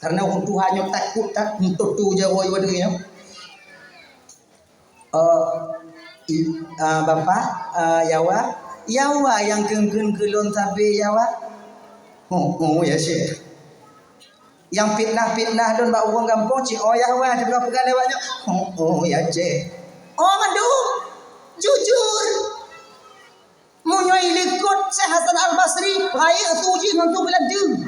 Karena ureueng tuha nyoe takot that, meututoe jaroe wadée nyoe. Eh, i-, ah, Bapak, ah, Yawa, Yawa nyang kheun-kheun keu lôn sabe Yawa. Ho, ho, ya Syekh. Nyang fitnah-fitnah lôn bak ureueng gampông cit, oh Yawa, teuka peugah lewat nyoe. Ho, ho, ya Syekh. Oh, mandum. Jujur. Meunyoe ilikot Syekh Hasan Al-Basri, rayeuk su jih ngon su geulanteue.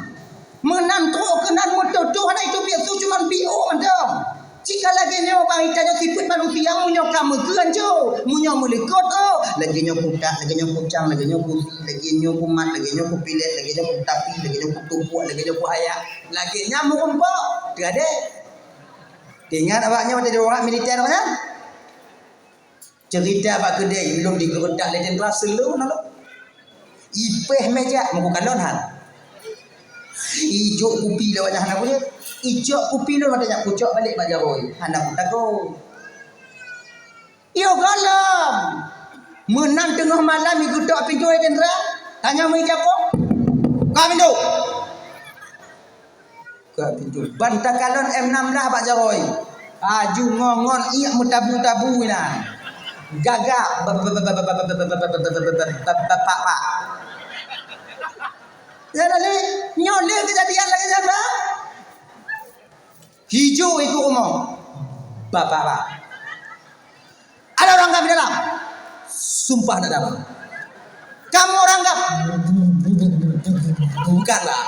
Meunan trok keunan meututoe hana iteubiet su cuman biôh mantong. Cit ka lagée nyoe bang, itanyoe sifeuet manusia meunyoe ka meukeuen jo, meunyoe meulikot oh, lagée nyoe kutak, lagée nyoe kucang, lagée nyoe kusi, lagée nyoe kumat, lagée nyoe kupilet, lagée nyoe kutapi, lagée nyoe kutumpok, lagée nyoe kuhayak, lagée nyan meurumpok. Teugadée. Teuingat awak nyoe watée di urat militer awak nyan? Ceurita bak keudée, lôn digeuredak lé teuntara seuleu na lôn. Ipéh meja, meukukalon han. Ijok kupi lewat nyan hana kucok. Ijok kupi lôn watée nyan kucok balek bak jaroe, hana kutago. Yoh gohlom. Meunan teungoh malam igeutok pintoe lé teuntara, tanyong meujapo. Ka pintoe. Ka pintoe. Ban takalon M enam belas bak jaroe. Aju ngon-ngon iek meutabu-tabu inan. Gagak. Bapak, Pak. Ya, tadi. Nyoe lé keujadian lagée nyan, Bang. Hijau ikut rumoh. Bapak, Pak. Ada orang kami dalam. Sumpah tak ada, Bang. Kamu orang kah? Bukanlah.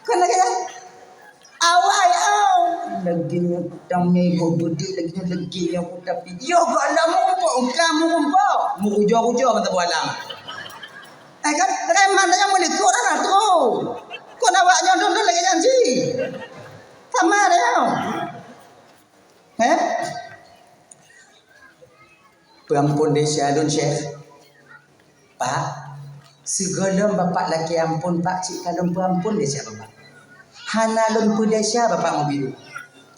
Kan lagée nyan? Awai, au. Lagée nyoe kutamé go beudé, lagée nyoe lagée nyoe kutapi. Yoh, gohlom meurumpok, kamu rumpok. Meurujoe-rujoe mata buah lam. Eh, kan? Preman nyang meulikot dah tu. Kon awak nyoe dum lagée nyan cit. Sama dah. Eh? Peuampôn desya lôn, Syekh. Pak, sigohlom Bapak lakée ampôn, Pak, cit ka lôn peuampôn desya Bapak. Hana lôn peudesya Bapak meubiru.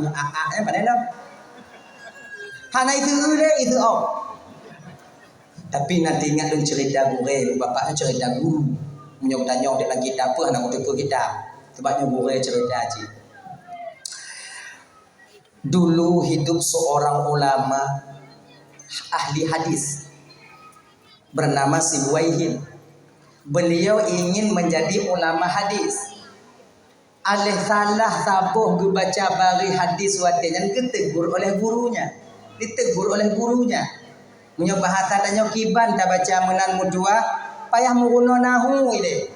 meu'ak-ak, eh, padahai lom. Hana iseu'eu lé, iseu'oh. Tapi na teuingat lôn ceurita gurée, bapak nyoe ceurita guru. Meunyoe geutanyoe udeb lam kitab, peue hana geuteupeu kitab. Sabab nyoe gurée ceurita cit. Dulu hidup seorang ulama ahli hadis bernama Sibuwaihin. Beliau ingin menjadi ulama hadis. Aléh salah saboh geubaca baréh hadis watée nyan geutegur oleh gurunya. Ditegur oleh gurunya. Meunyoe bahasa tanyoe kiban tabaca meunan meutuah, payah meurunoe nahu ilée.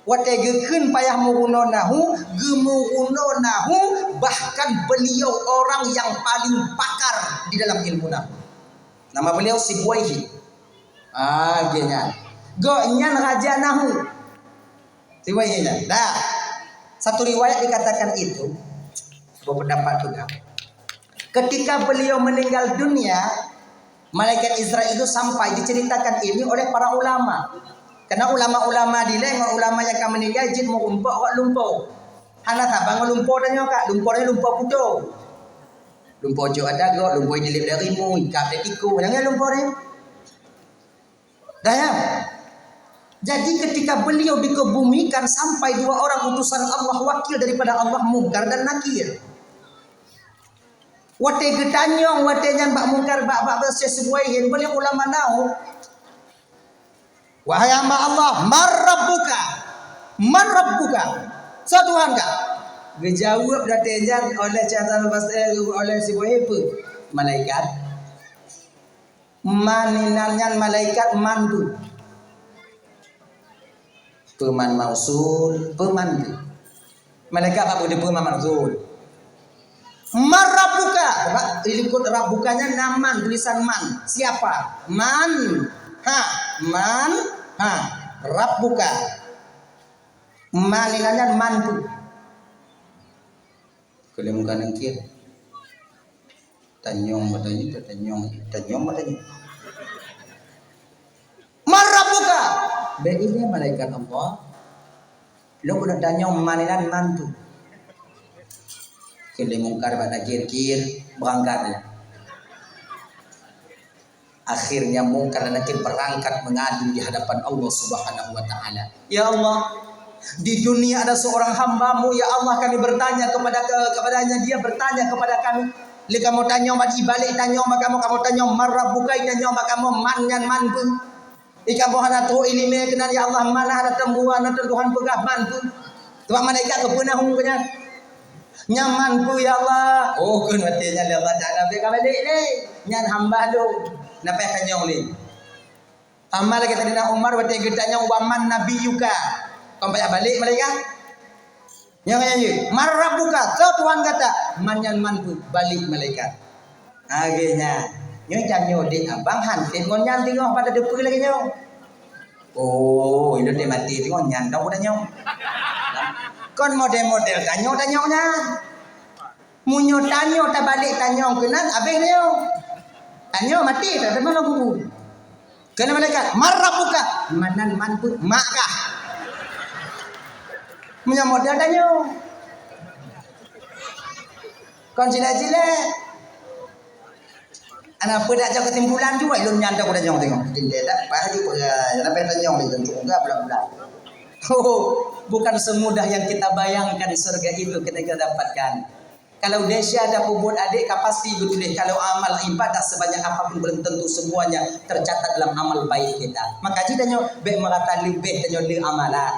Watée geukheun payah meurunoe nahu, geumeurunoe nahu, bahkan beliau orang yang paling pakar di dalam ilmu nahu. Nama beliau Sibuwaihi. Ah, geuh nyan. Gobnyan raja nahu. Sibuwaihi nyan. Dah. Satu riwayat dikatakan itu, sebuah pendapat juga. Ketika beliau meninggal dunia, malaikat Israel itu sampai diceritakan ini oleh para ulama. Karena ulama-ulama dilée ngon ulama nyang ka meuninggai jeuet meurumpok rot lumpo. Hana saban ngon lumpo tanyoe kak, lumpo nyoe lumpo kuto. Lumpo jok ada gok, lumpo dilép dari mu, ikab dari tiku, jangan lumpo deh. Dah ya. Jadi ketika beliau dikebumikan sampai dua orang utusan Allah, wakil daripada Allah, Mungkar dan Nakir. Watée geutanyong, watée nyan bak Mungkar, bak, bak, bak Syekh Sibuwaihin, beliau ulama nahu. "Wahai hamba Allah, man rabbuka? Man rabbuka? Soe Tuhan ka?" Geujaweueb watée nyan oleh Syekh Hasan Al-Basri, oleh Sibuwaihin peue? Malaikat. Man inan nyan malaikat man tu. Peue man mausul, peue man tu. Malaikat bak peue, peue man mausul. Man rabbuka? Sebab di likot rabbuka nyan na man, tulisan man. Siapa? Man. Ha. Man. Ha. Rabbuka. Man inan nyan man peue? Keu lé muka neungkir. Tanyong bak tanyong, tanyong, tanyong bak tanyong. Man rabbuka? Bèk ilèe malaikat Allah. Lôn keuneuk tanyong man inan man peue? Keu lé Mungkar bak Nakir, kir, beurangkat lé. Akhirnya Mungkar dan Nakir berangkat mengadu di hadapan Allah Subhanahu wa Ta'ala. Ya Allah, di dunia ada seorang hamba-Mu, ya Allah, kami bertanya kepada, ke-, kepadanya, dia bertanya kepada kami. Lé kamoe tanyong bak, ibalek tanyong bak kamoe, kamoe tanyong man rabbuka, itanyong bak kamoe man nyan man peue. Ikamoe hana trok iéleumé keunan, ya Allah, man hana teumbuan, hana teumbuan peugah man peue. Teuma malaikat geupeuna hong keu nyan. Nyan man peue, ya Allah? Oh, kheun watèe nyan lé Allah Taala, "Bèk kabalek lé. Nyan hamba Lôn." Na payah tanyong lé. Sama lagèe Saidina Umar watèe geutanyong, "Wa man nabiyyuka?" Kon payah balek malaikat. Nyang nyan jih, "Man rabbuka?" Soe Tuhan gata? Man nyan man peue? Balek malaikat. Lagèe nyan. Nyoe tanyoe dek abang hansét ngon nyan teungoh pada deupeu lagèe nyoe. Oh, ilôn dek maté teungoh nyan dong udah nyoe. Kon model-model tanyoe-tanyoe nyan. Meunyoe tanyoe tabalek tanyong keunan, abéh nyoe. Tanyoe maté, tateumé lam kubu. Kheun malaikat, "Man rabbuka?" Man nan man peue? Mak kah? Meunyoe model tanyoe. Kon cilek-cilek. Ana peue dak jak keusimpulan tu, wai lôn nyan dak udah nyong tengok. Jadi dak, bah tu peue, sampai tanyong ni, tengok enggak bulan-bulan. Oh, bukan semudah yang kita bayangkan surga itu kita, kita dapatkan. Kalau desya tapeubuet adék ka pasti geutuléh, kalau amal ibadah sebanyak apapun belum tentu semuanya tercatat dalam amal baik kita. Maka jih tanyoe bèk meurasa leubeh tanyoe le amalan.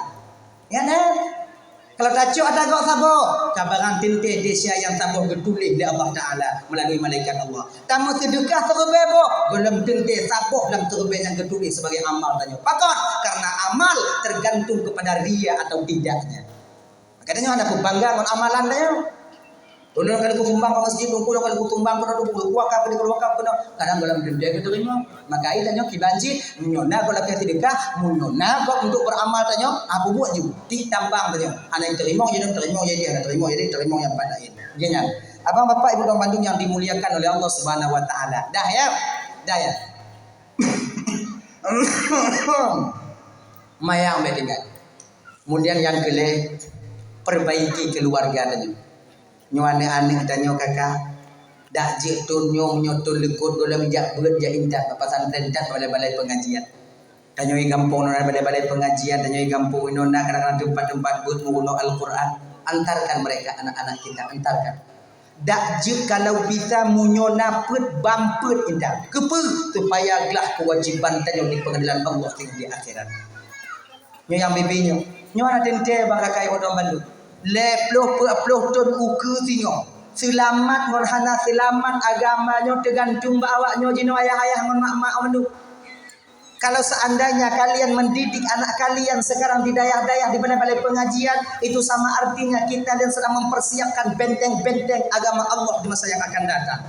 Ya kan? Kalau tacok ata gok saboh, ka barang teuntèe desya nyang saboh geutuléh lé Allah Taala melalui malaikat Allah. Tameuseudeukah siribèe boh, gohlom teuntèe saboh lam siribèe nyang geutuléh sebagai amal tanyoe. Pakon? Karena amal tergantung kepada ria atau tidaknya. Maka tanyoe hana peubangga ngon amalan tanyoe. Ulôn ka lheueh sumbang bak masjid, ulôn ka lheueh sumbang keunoe, ulôn ka wakaf keunoe, ulôn ka wakaf keunoe. Kadang gohlom teuntèe geuteurimong. Maka tanyoe kiban jih, meunyoe na gob lakèe seudeukah, meunyoe na gob untuk beuramal tanyoe, ah, peubuet ju. Di tambang tanyoe. Hana teurimong, jadi teurimong, jadi hana teurimong, jadi teurimong nyang pat laén. Lagèe nyan. Abang, bapak, ibu dan bandum yang dimuliakan oleh Allah Subhanahu wa Taala. Dah ya? Dah ya? Mayang bèk tinggai. Kemudian nyang keulhèe, perbaiki keuluwarga tanyoe. Nyoe aneuk-aneuk tanyoe ka-ka, dak jeuet thôn nyoe, meunyoe thôn likôt gohlom jak beuet, jak intat bak pesantren, intat bak balai-balai pengajian. Tanyoe di gampông na balai-balai pengajian, tanyoe di gampông inoe na kadang-kadang teumpat-teumpat beuet meurunoe Al-Quran. Antarkan mereka, anak-anak kita, antarkan. Dak jeuet kalau bisa meunyoe na peuet, ban peuet intat. Keupeue? Supaya glah keuwajiban tanyoe di peungadelan Allah di akhirat. Nyoe nyang bibi nyoe. Nyoe na teuntèe bak kakai ureueng bandum. Lhèe ploh peuet ploh thôn ukeue singoh. Seulamat ngon hana seulamat agama nyoe teugantung bak awak nyoe jinoe ayah-ayah ngon mak-mak bandum. Kalau seandainya kalian mendidik anak kalian sekarang di dayah-dayah, di balai-balai pengajian, itu sama artinya kita dan sedang mempersiapkan benteng-benteng agama Allah di masa yang akan datang.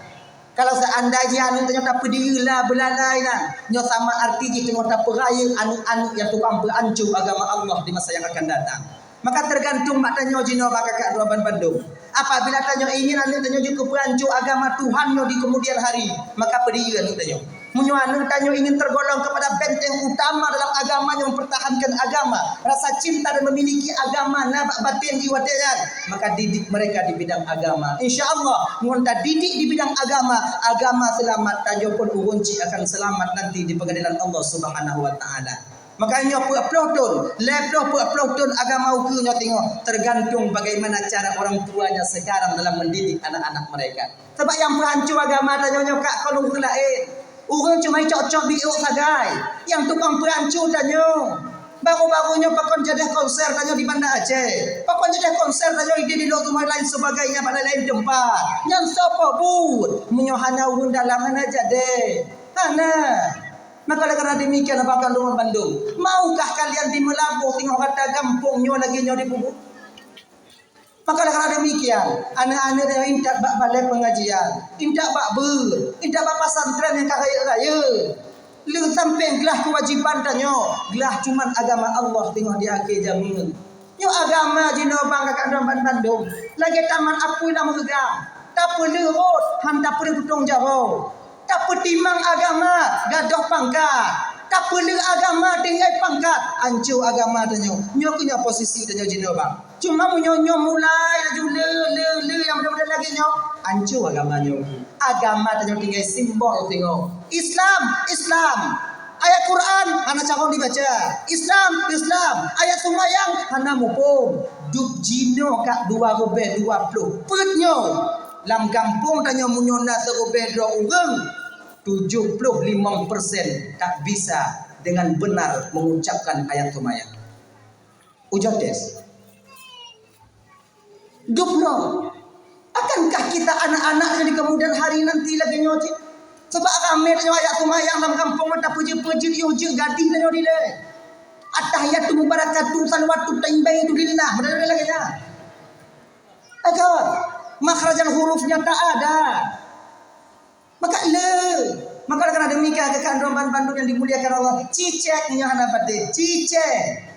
Kalau seandainya aneuk tanyoe tapeudiyeu la beulalai na, nyoe sama arti jih teungoh tapeurayeuk aneuk-aneuk nyang tukang peuanco agama Allah di masa yang akan datang. Maka tergantung mak tanyoe jinoe bak kakak droe ban bandum. Apabila tanyoe ingin aneuk tanyoe jeuet keu peuanco agama Tuhan nyoe di kemudian hari, maka peudiyeu aneuk tanyoe. Meunyoe aneuk tanyoe ingin tergolong kepada benteng utama dalam agama nyang mempertahankan agama, rasa cinta dan memiliki agama na bak baten jih watèe nyan, maka didik mereka di bidang agama. Insya Allah, ngon tadidik di bidang agama, agama seulamat, tanyoe pun ureueng chik akan seulamat nanti di peungadelan Allah Subhanahu wa Taala. Maka nyoe peuet ploh thôn, lhèe ploh peuet ploh thôn agama ukeue nyoe teungoh, tergantung bagaimana cara orang tuanya sekarang dalam mendidik anak-anak mereka. Sabab nyang peuhanco agama tanyoe nyoe ka kon ureueng laén. Ureueng cuma cok-cok biôk sagai. Nyang tukang peuhanco tanyoe. Baru-baru nyoe pakon jadeh konser tanyoe di Banda Aceh. Pakon jadeh konser tanyoe di, di Lhokseumawe lain sebagainya bak lain-lain teumpat. Nyan soe peubuet? Meunyoe hana ureueng dalam hana jadeh. Hana. Maka oleh karena demikian, Abang Kandungan bandum, maukah kalian di Meulaboh teungoh rata gampông nyoe lagèe nyoe dipeubuet? Maka oleh karena demikian, aneuk-aneuk tanyoe intat bak balai pengajian, intat bak beuet, intat bak pesantren nyang ka rayeuk-rayeuk. Le sampéng glah kewajiban tanyoe, glah cuman agama Allah teungoh di akhé jameun. Agama jinoe bang kakak droe bandum. Lagèe taman apui lam reugam. Tapeuleueh rot, han tapeuleueh tutong jaroe. Tapeutimang agama, gadôh pangkat. Tapeuleueh agama tinggai pangkat. Anco agama tanyoe. Nyoe keuh nyoe posisi tanyoe jinoe bang. Cuma meunyoe nyoe mulai laju le, le, le nyang model-model lagèe nyoe, anco agama nyoe. Agama tanyoe tinggai simbol singoh. Islam, Islam. Ayat Quran hana carông jibaca. Islam, Islam. Ayat seumayang hana muphom. Dub jinoe ka dua ribèe dua ploh peuet nyoe. Lam gampông tanyoe meunyoe na siribèe droe ureueng, tujoh ploh limong persen tak bisa dengan benar mengucapkan ayat seumayang. Ujoe tes. Dub nyoe, akankah kita anak-anak di kemudian hari nanti lagèe nyoe cit? Sabab ramè tanyoe ayat seumayang lam gampông, mata peujeuet-peujeuet, yoh jeuet gadih tanyoe dilèe. At-tahiyatu mubarakatun, salawatut thayyibatu lillah. Model lagèe nyan. Agar makhrajal hurufnya tak ada. Maka le, maka karena demikian, kakak droe bandum yang dimuliakan Allah, cicek nyoe hana patéh, cicek.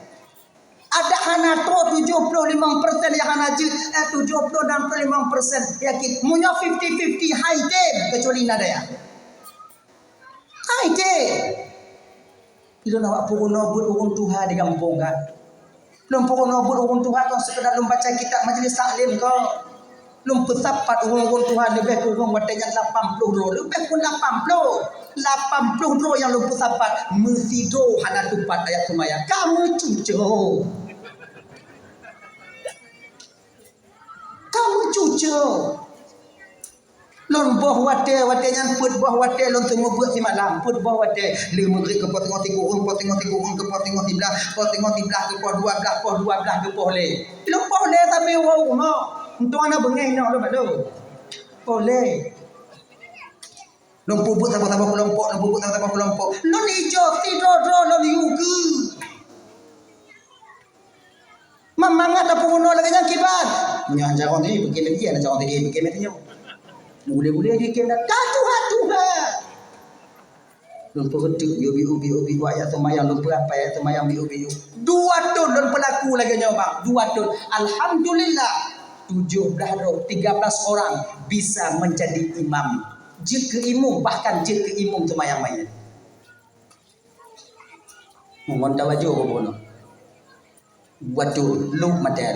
Adak hana trôk tujoh ploh limong persen nyang hana jeuet, eh, tujoh ploh enam ploh limong persen yakin. Meunyoe fifty fifty, hai tem, kecuali na daya. Hai tem. Ilôn awak peurunoe buet ureueng tuha di gampông kan. Lôn peurunoe buet ureueng tuha kon sekedar lôn baca kitab majlis taklim kon. Lôn peusapat ureueng-ureueng tuha leubeh kureueng watèe nyan lapan ploh droe, leubeh kureueng lapan ploh. Lapan ploh droe nyang lôn peusapat, meusidroe hana tupat ayat seumayang. Ka meucucok. Ka meucucok. Lôn boh watèe, watèe nyan peuet boh watèe lôn seumeubeuet simalam, peuet boh watèe. Lheueh meugrib keu poh singoh sikureueng, poh singoh sikureueng keu poh singoh siblaih, poh singoh siblaih keu poh dua blaih, poh dua blaih keu poh lhèe. Lôn poh lhèe sabe woe u rumoh. Untông hana beungèh nyoe lôn bado. Poh lhèe. Lôn peubuet saboh-saboh keulompok, lôn peubuet saboh-saboh keulompok. Lôn ijok sidroe-droe lôn yue keue. Mangat tapeurunoe lagèe nyan kiban. Meunyoe han carông tadi, peukim lagèe nyan, han carông tadi, peukim lagèe nyoe. Gulé-gulé di kem dah, ka tuha-tuha. Lôn peureuteuek, yo biu-biu, biu ayat seumayang, lôn peurapèe ayat seumayang biu-biu. Dua thôn lôn peulaku lagèe nyoe, bang. Dua thôn. Alhamdulillah, tujoh blaih droe, tiga belas orang bisa menjadi imam. Jeuet keu imum, bahkan jeuet keu imum seumayang manyét. Ngon tawajoh bunoe. Buat tu, lôk maté.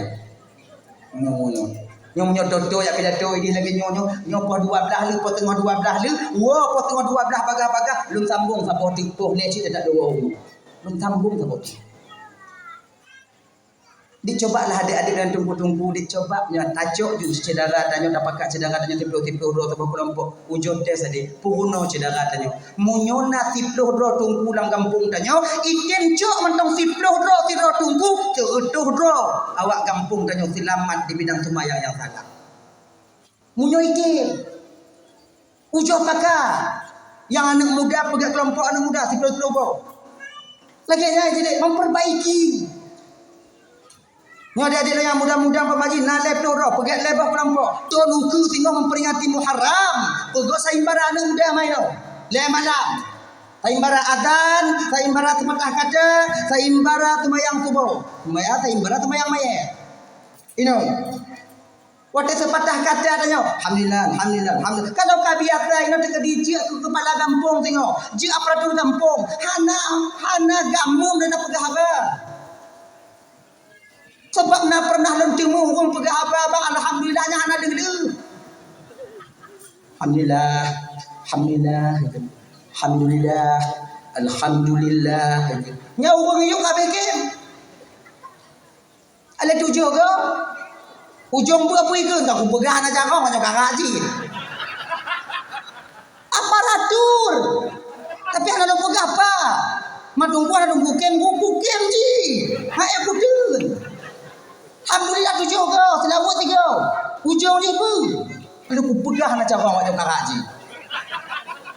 Nyoe, nyoe. Nyoe, nyoe toto jak pidato idéh lagèe nyoe, nyoe. Nyoe poh dua blaih lheueh, poh teungoh dua blaih lheueh. Woe, poh teungoh dua blaih bagah-bagah. Lôn sambông saboh teuk poh lhèe cit that dua. Lôn sambông saboh teuk. Dik coba lah adék-adék dan teungku-teungku, dik coba nyoe tacok ju syedara tanyoe, tapakat syedara tanyoe siploh-siploh droe saboh keulompok. Ujoe tes adék, peurunoe syedara tanyoe. Meunyoe na siploh droe teungku lam gampông tanyoe, item cok mantong siploh droe sidroe teungku, seureutôh droe awak gampông tanyoe seulamat di bidang seumayang nyang salah. Meunyoe item, ujoe paka nyang aneuk muda peugèt keulompok aneuk muda siploh-siploh boh. Lagèe nyan jeuet memperbaiki. Nyoe adék-adék nyang muda-muda peumaji na lhèe ploh droe peugèt lhèe boh keulompok. Thôn ukeue singoh memperingati Muharram. Peugöt saimbara aneuk muda mai nyoe. Lhèe malam. Saimbara azan, saimbara seupatah kata, saimbara seumayang suboh. Seumayang, saimbara seumayang manyét. Inoe. Watèe seupatah kata tanyoe, "Alhamdulillah, alhamdulillah, alhamdulillah." Kalau ka biasa inoe teuka dijeuet keu kepala gampông singoh, jeuet aparatur gampông, hana, hana gampông dan peugah haba. Sebab na pernah lôn teumé ureueng peugah haba bang, alhamdulillah nyan hana deuh-deuh. "Alhamdulillah, alhamdulillah, alhamdulillah, alhamdulillah." Nyan ureueng yue ka bikin. Alah tujoh go. Ujong beu apui keu, entah kupeugah na carông, hana karak jih. Aparatur. Tapi hana lôn peugah apa. Matungku hana lôn kukem, kukem jih. Hai kuteun. Alhamdulillah tujoh go, seulaweuet tigo. Ujong jih beu. Lalu kupeugah na carông, hana karak jih.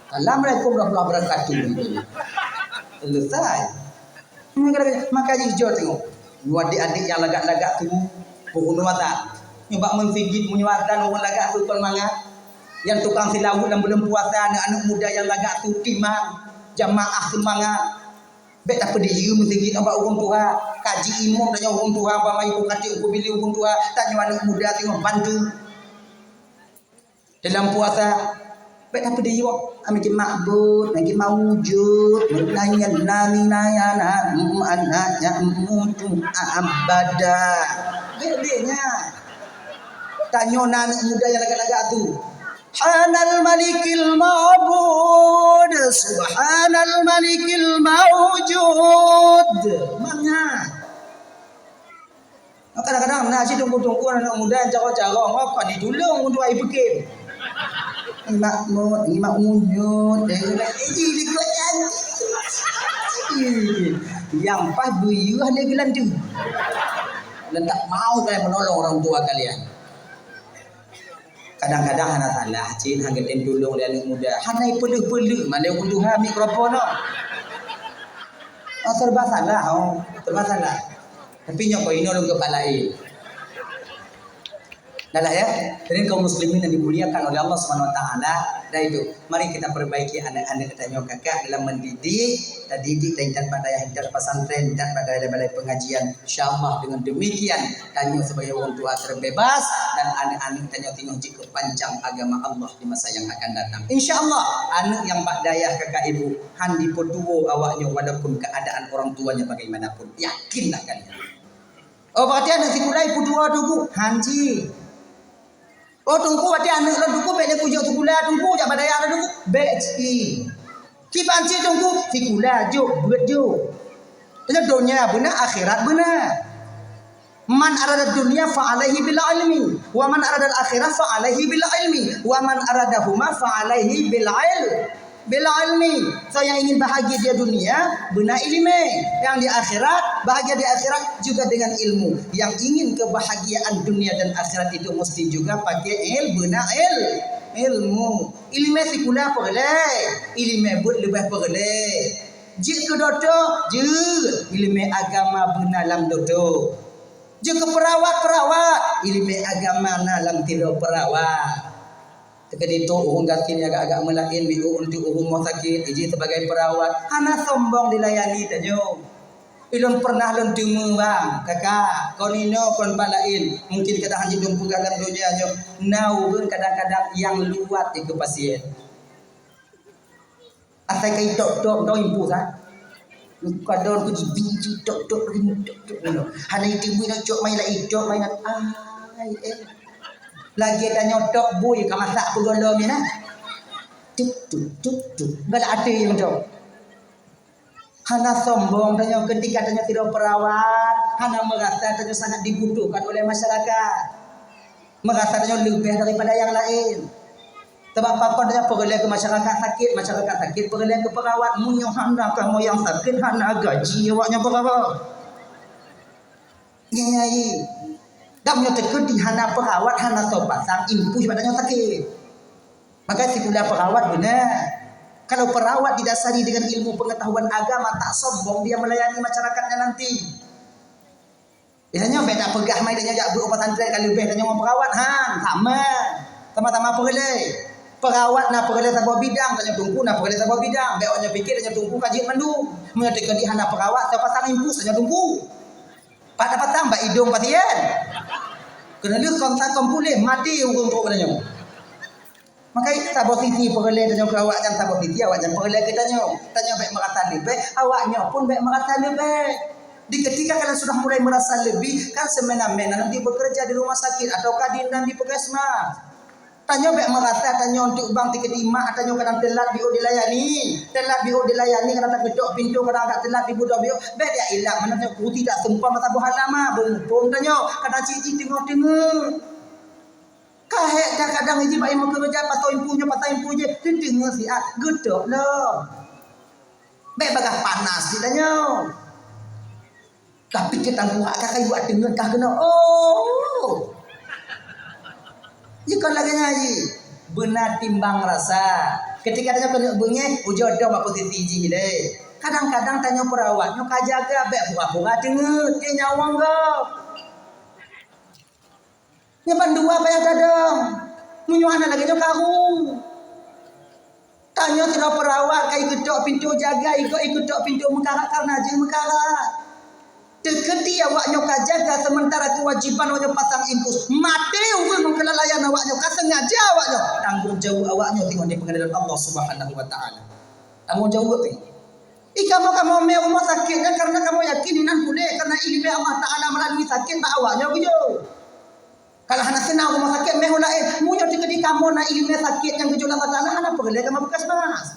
Assalamualaikum warahmatullahi wabarakatuh. Selesai. Maka jih jok tengok. Nyoe adik-adik nyang lagak-lagak tu, peurunoe azan. Nyoe bak meuseujid meunyoe azan ureueng lagak tu kon mangat. Nyang tukang seulaweuet lam buleuen puasa, aneuk-aneuk muda nyang lagak tu timang, jamaah seumangat. Bèk tapeudiyeu meuseujid bak ureueng tuha. Kaji imum tanyoe ureueng tuha, bak mayu kati uku bili ureueng tuha, tanyoe aneuk muda singoh bantu. Dalam puasa, bèk tapeudiyeu. Ami ki makbud, ami ki maujud, nanya nami naya na, mm, anak nya mutu abada. Bèk, bèk nyan. Tanyoe na aneuk muda nyang lagak-lagak tu. Subhanal Malikil Ma'bud, Subhanal Malikil Maujud. Mangat. Kadang-kadang na cit teungku-teungku aneuk muda nyang carông-carông, apa ditulông untuk ai peukim. Ngimak mot, ngimak unyut, eh, eh, eh, eh, eh, eh, eh. Nyang paih beuyeuh lé geulanteue. Dan tak mau kalian menolong orang tua kalian. Kadang-kadang hana salah, cit, hana geutem tulông lé aneuk muda. Hana ipeuleuh-peuleuh, mandum ureueng tuha mikrofon nyoe. Oh, serba salah, oh, serba salah. Tapi nyoe kok inoe lôn keupak laén. Dah lah ya. Jadi kaum muslimin yang dimuliakan oleh Allah Subhanahu Wa Taala, dah itu. Mari kita perbaiki aneuk-aneuk tanyoe kakak dalam mendidik, tadidik dan intat bak dayah, intat pesantren, intat bak balai-balai pengajian. Insya Allah dengan demikian tanyoe sebagai orang tua terbebas dan aneuk-aneuk tanyoe singoh jeuet keu pancang agama Allah di masa yang akan datang. Insya Allah aneuk nyang bak dayah kakak ibu han dipeutuwo awaknyoe walaupun keadaan orang tuanya bagaimanapun. Yakinlah kalian. Oh, berarti aneuk sikula ipeutuwo teungku? Han jeuet. Oh, teungku, watèe aneuk lôn teungku bèk lé kujok sikula teungku, jak bak dayah lôn teungku, bèk cit. Kiban cit teungku, sikula jok, beuet jok. Nyoe donya beuna, akhirat beuna. Man arada dunya fa alaihi bil ilmi, wa man arada al akhirah fa alaihi bil ilmi, wa man aradahuma fa alaihi bil ilmi. Bila ilmi, soe nyang ingin bahagia di dunia, beuna ileumèe. Yang di akhirat, bahagia di akhirat juga dengan ilmu. Yang ingin kebahagiaan dunia dan akhirat itu mesti juga pakai il-, beuna il-, ilmu. Ileumèe sikula peureulèe, ileumèe beuet leubeh peureulèe. Jeuet keu dokto, jeuet. Ileumèe agama beuna lam dokto. Jeuet keu perawat, perawat. Ileumèe agama na lam sidroe perawat. Teukeudi trok ureueng gasien agak-agak meulaén, miôk untuk ureueng rumoh sakét, iji sibagai perawat, hana sombong dilayani tanyoe. Ulôn pernah lôn deungoe bang, kakak, kon inoe kon bak laén, mungkin kadang hana lôn peugah lam donya nyoe, na ureueng kadang-kadang nyang luwat dikeue pasien. Asai ka itok-tok, mantong impus, ha. Kadang ku jibi, jitok-tok, jitok-tok, ngono. Hana iteumui na cok main lai, cok main lai. Ai, eh. Lagèe tanyoe tok bui ka masak peugolom nyan, ha. Tuk, tuk, tuk, tuk. Galak até mantong. Hana sombong tanyoe ketika tanyoe sidroe perawat, hana merasa tanyoe sangat dibutuhkan oleh masyarakat. Meurasa tanyoe leubeh daripada nyang laén. Sabab pakon tanyoe peureulèe keu masyarakat sakét, masyarakat sakét peureulèe keu perawat. Meunyoe hana kamoe nyang sakét, hana gaji awaknyoe perawat. Nyan, nyan, nyan. Dan meunyoe teukeudi hana perawat, hana soe pasang impus bak tanyoe sakét. Maka sikula perawat beuna. Kalau perawat didasari dengan ilmu pengetahuan agama, tak sombong dia melayani masyarakatnya nanti. Biasanya bèk tapeugah mai tanyoe jak beuet u pesantren ka leubeh tanyoe ngon perawat, han, sama. Sama-sama peureulèe. Perawat na peureulèe saboh bidang, tanyoe teungku na peureulèe saboh bidang. Bèk awaknyoe pikir tanyoe teungku ka jeuet mandum. Meunyoe teukeudi hana perawat, soe pasang impus tanyoe teungku? Pat tapasang bak idong pasien. Keuneulheueh kon sa kon puléh, maté ureueng trok bak tanyoe. Maka saboh sisi peureulèe tanyoe keu awaknyan, saboh sisi awaknyan peureulèe keu tanyoe. Tanyoe bèk meurasa leubeh, awaknyoe pun bèk meurasa leubeh. Di ketika kalian sudah mulai merasa lebih, kan semena-mena nanti bekerja di rumah sakit ataukah di, dan di puskesmas. Tanyoe bèk meurasa tanyoe untuk bang teukeudi mak tanyoe kadang teulat jiôh dilayani. Teulat jiôh dilayani, kadang takeutok pintoe, kadang agak teulat dibudoh jiôh. Bèk jak ilak, meunan tanyoe putih tak seumpang masa boh halaman, beumuphom tanyoe. Kadang cit jih teungoh-teungoh. Ka hék that kadang jih bak imum keureuja, pasoe impus nyoe, pasoe impus jih, teuteungoh siat, geutok lom. Bèk bagaih panas cit tanyoe. Tapi keutangguha ka kayu ateueh ngon kah keunoe. Oh! Jikon lagèe nyan jih, beuna timbang rasa. Ketika tanyoe keuneuk beungèh, ujoe dong bak posisi jih lé. Kadang-kadang tanyoe perawat nyoe ka jaga, bèk pura-pura teungeut, keu nyawöng gob. Nyan bandua payah tadong. Meunyoe hana lagèe nyoe karu. Tanyoe sidroe perawat ka ikeudok pintoe jaga, ikeudok pintoe meukarat kareuna jeuet meukarat. Teukeudi awaknyoe ka jaga sementara kewajiban awaknyoe pasang infus. Maté ureuëng ngon keulalaian awaknyoe, ka sengaja awaknyoe. Tanggong jaweueb awaknyoe teungoh di peungadelan Allah Subhanahu wa Taala. Tanggong jaweueb teuh. Ih, kamoe, kamoe mé rumoh sakét nyan kareuna kamoe yakin inan puléh kareuna ileumèe Allah Taala meulalui sakét bak awaknyoe geuyue. Kalau hana seunang rumoh sakét mé ureuëng laén, meunyoe teukeudi kamoe na ileumèe sakét nyang geujok lé Allah Taala, hana peureulèe kamoe puskesmas.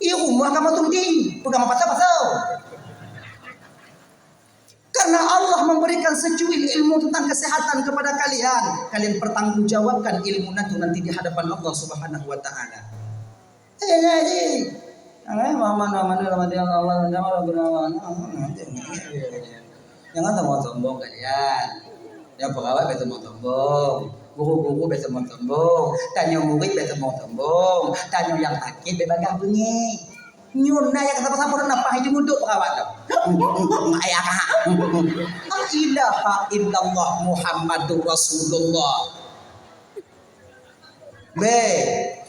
Ih, rumoh kamoe tungdi, peugah mapasa-pasa. Karena Allah memberikan secuil ilmu tentang kesehatan kepada kalian, kalian pertanggungjawabkan ilmu itu nanti di hadapan Allah Subhanahu wa Taala. Eh, jadi, eh, mama, mama, mama, mama, mama, mama, mama, mama, jangan sombong-sombong kalian. Nyang perawat biasa sombong-sombong, guru-guru biasa sombong-sombong, tanyoe murid biasa sombong-sombong, tanyoe nyang sakét bèk bagaih beungéh. Nyoe na nyang ka saboh-saboh nafah itu mudok perawat tu. Ayah kah? La ilaha illallah Muhammadur Rasulullah. Bèk.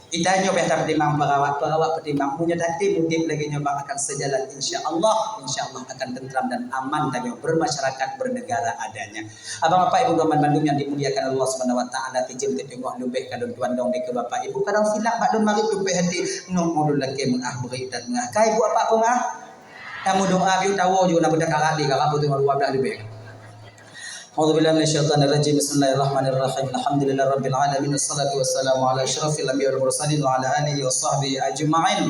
Geutanyoe bèk tapeutimang perawat, perawat peutimang. Meunyoe tatem udép lagèe nyoe bak akan seujalan, insya Allah, insya Allah akan tentram dan aman tanyoe bermasyarakat, bernegara adanya. Abang, bapak, ibu, teman bandum nyang dimuliakan Allah Subhanahu wa Taala, tijeuem teuteungoh leubeh ka lôn tuan dong dikeue bapak ibu. Kadang silap bak lôn marit tupéh até, nyoe ulôn lakèe meu'ah beurit dan meu'ah. Ka ibu bapak peue meu'ah? Tameudoa bieu tawoe ju na beutakarat di ka rabu teungoh dua blah leubeh. أعوذ بالله من الشيطان الرجيم. بسم الله الرحمن الرحيم. الحمد لله رب العالمين. والصلاة والسلام على أشرف الأنبياء والمرسلين وعلى آله وصحبه أجمعين.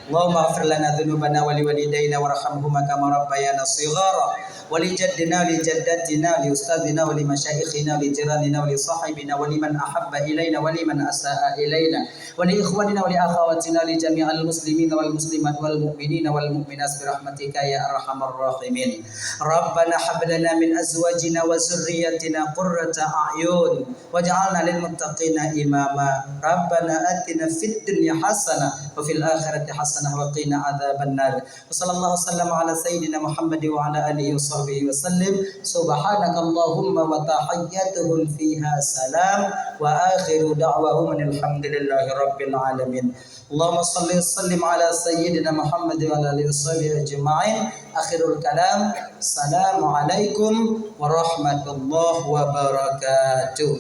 اللهم اغفر لنا ذنوبنا ولوالدينا وارحمهما كما ربيانا صغارا. ولجدنا ولجدتنا ولأستاذنا ولمشايخنا ولجيراننا ولصاحبنا ولمن أحب إلينا ولمن أساء إلينا. ولإخواننا ولأخواتنا ولجميع المسلمين والمسلمات والمؤمنين والمؤمنات برحمتك يا أرحم الراحمين. ربنا هب لنا من أزواجنا وذرياتنا قرة أعين واجعلنا للمتقين إماما. ربنا آتنا في الدنيا حسنة وفي الآخرة حسنة وقنا عذاب النار. وصلى الله وسلم على سيدنا محمد وعلى آله وصحبه وسلم. سبحانك اللهم وتحيتهم فيها سلام. وآخر دعواهم أن الحمد لله رب العالمين. اللهم صل وسلم على سيدنا محمد وعلى آله وصحبه أجمعين. آخر الكلام. السلام عليكم ورحمة الله وبركاته.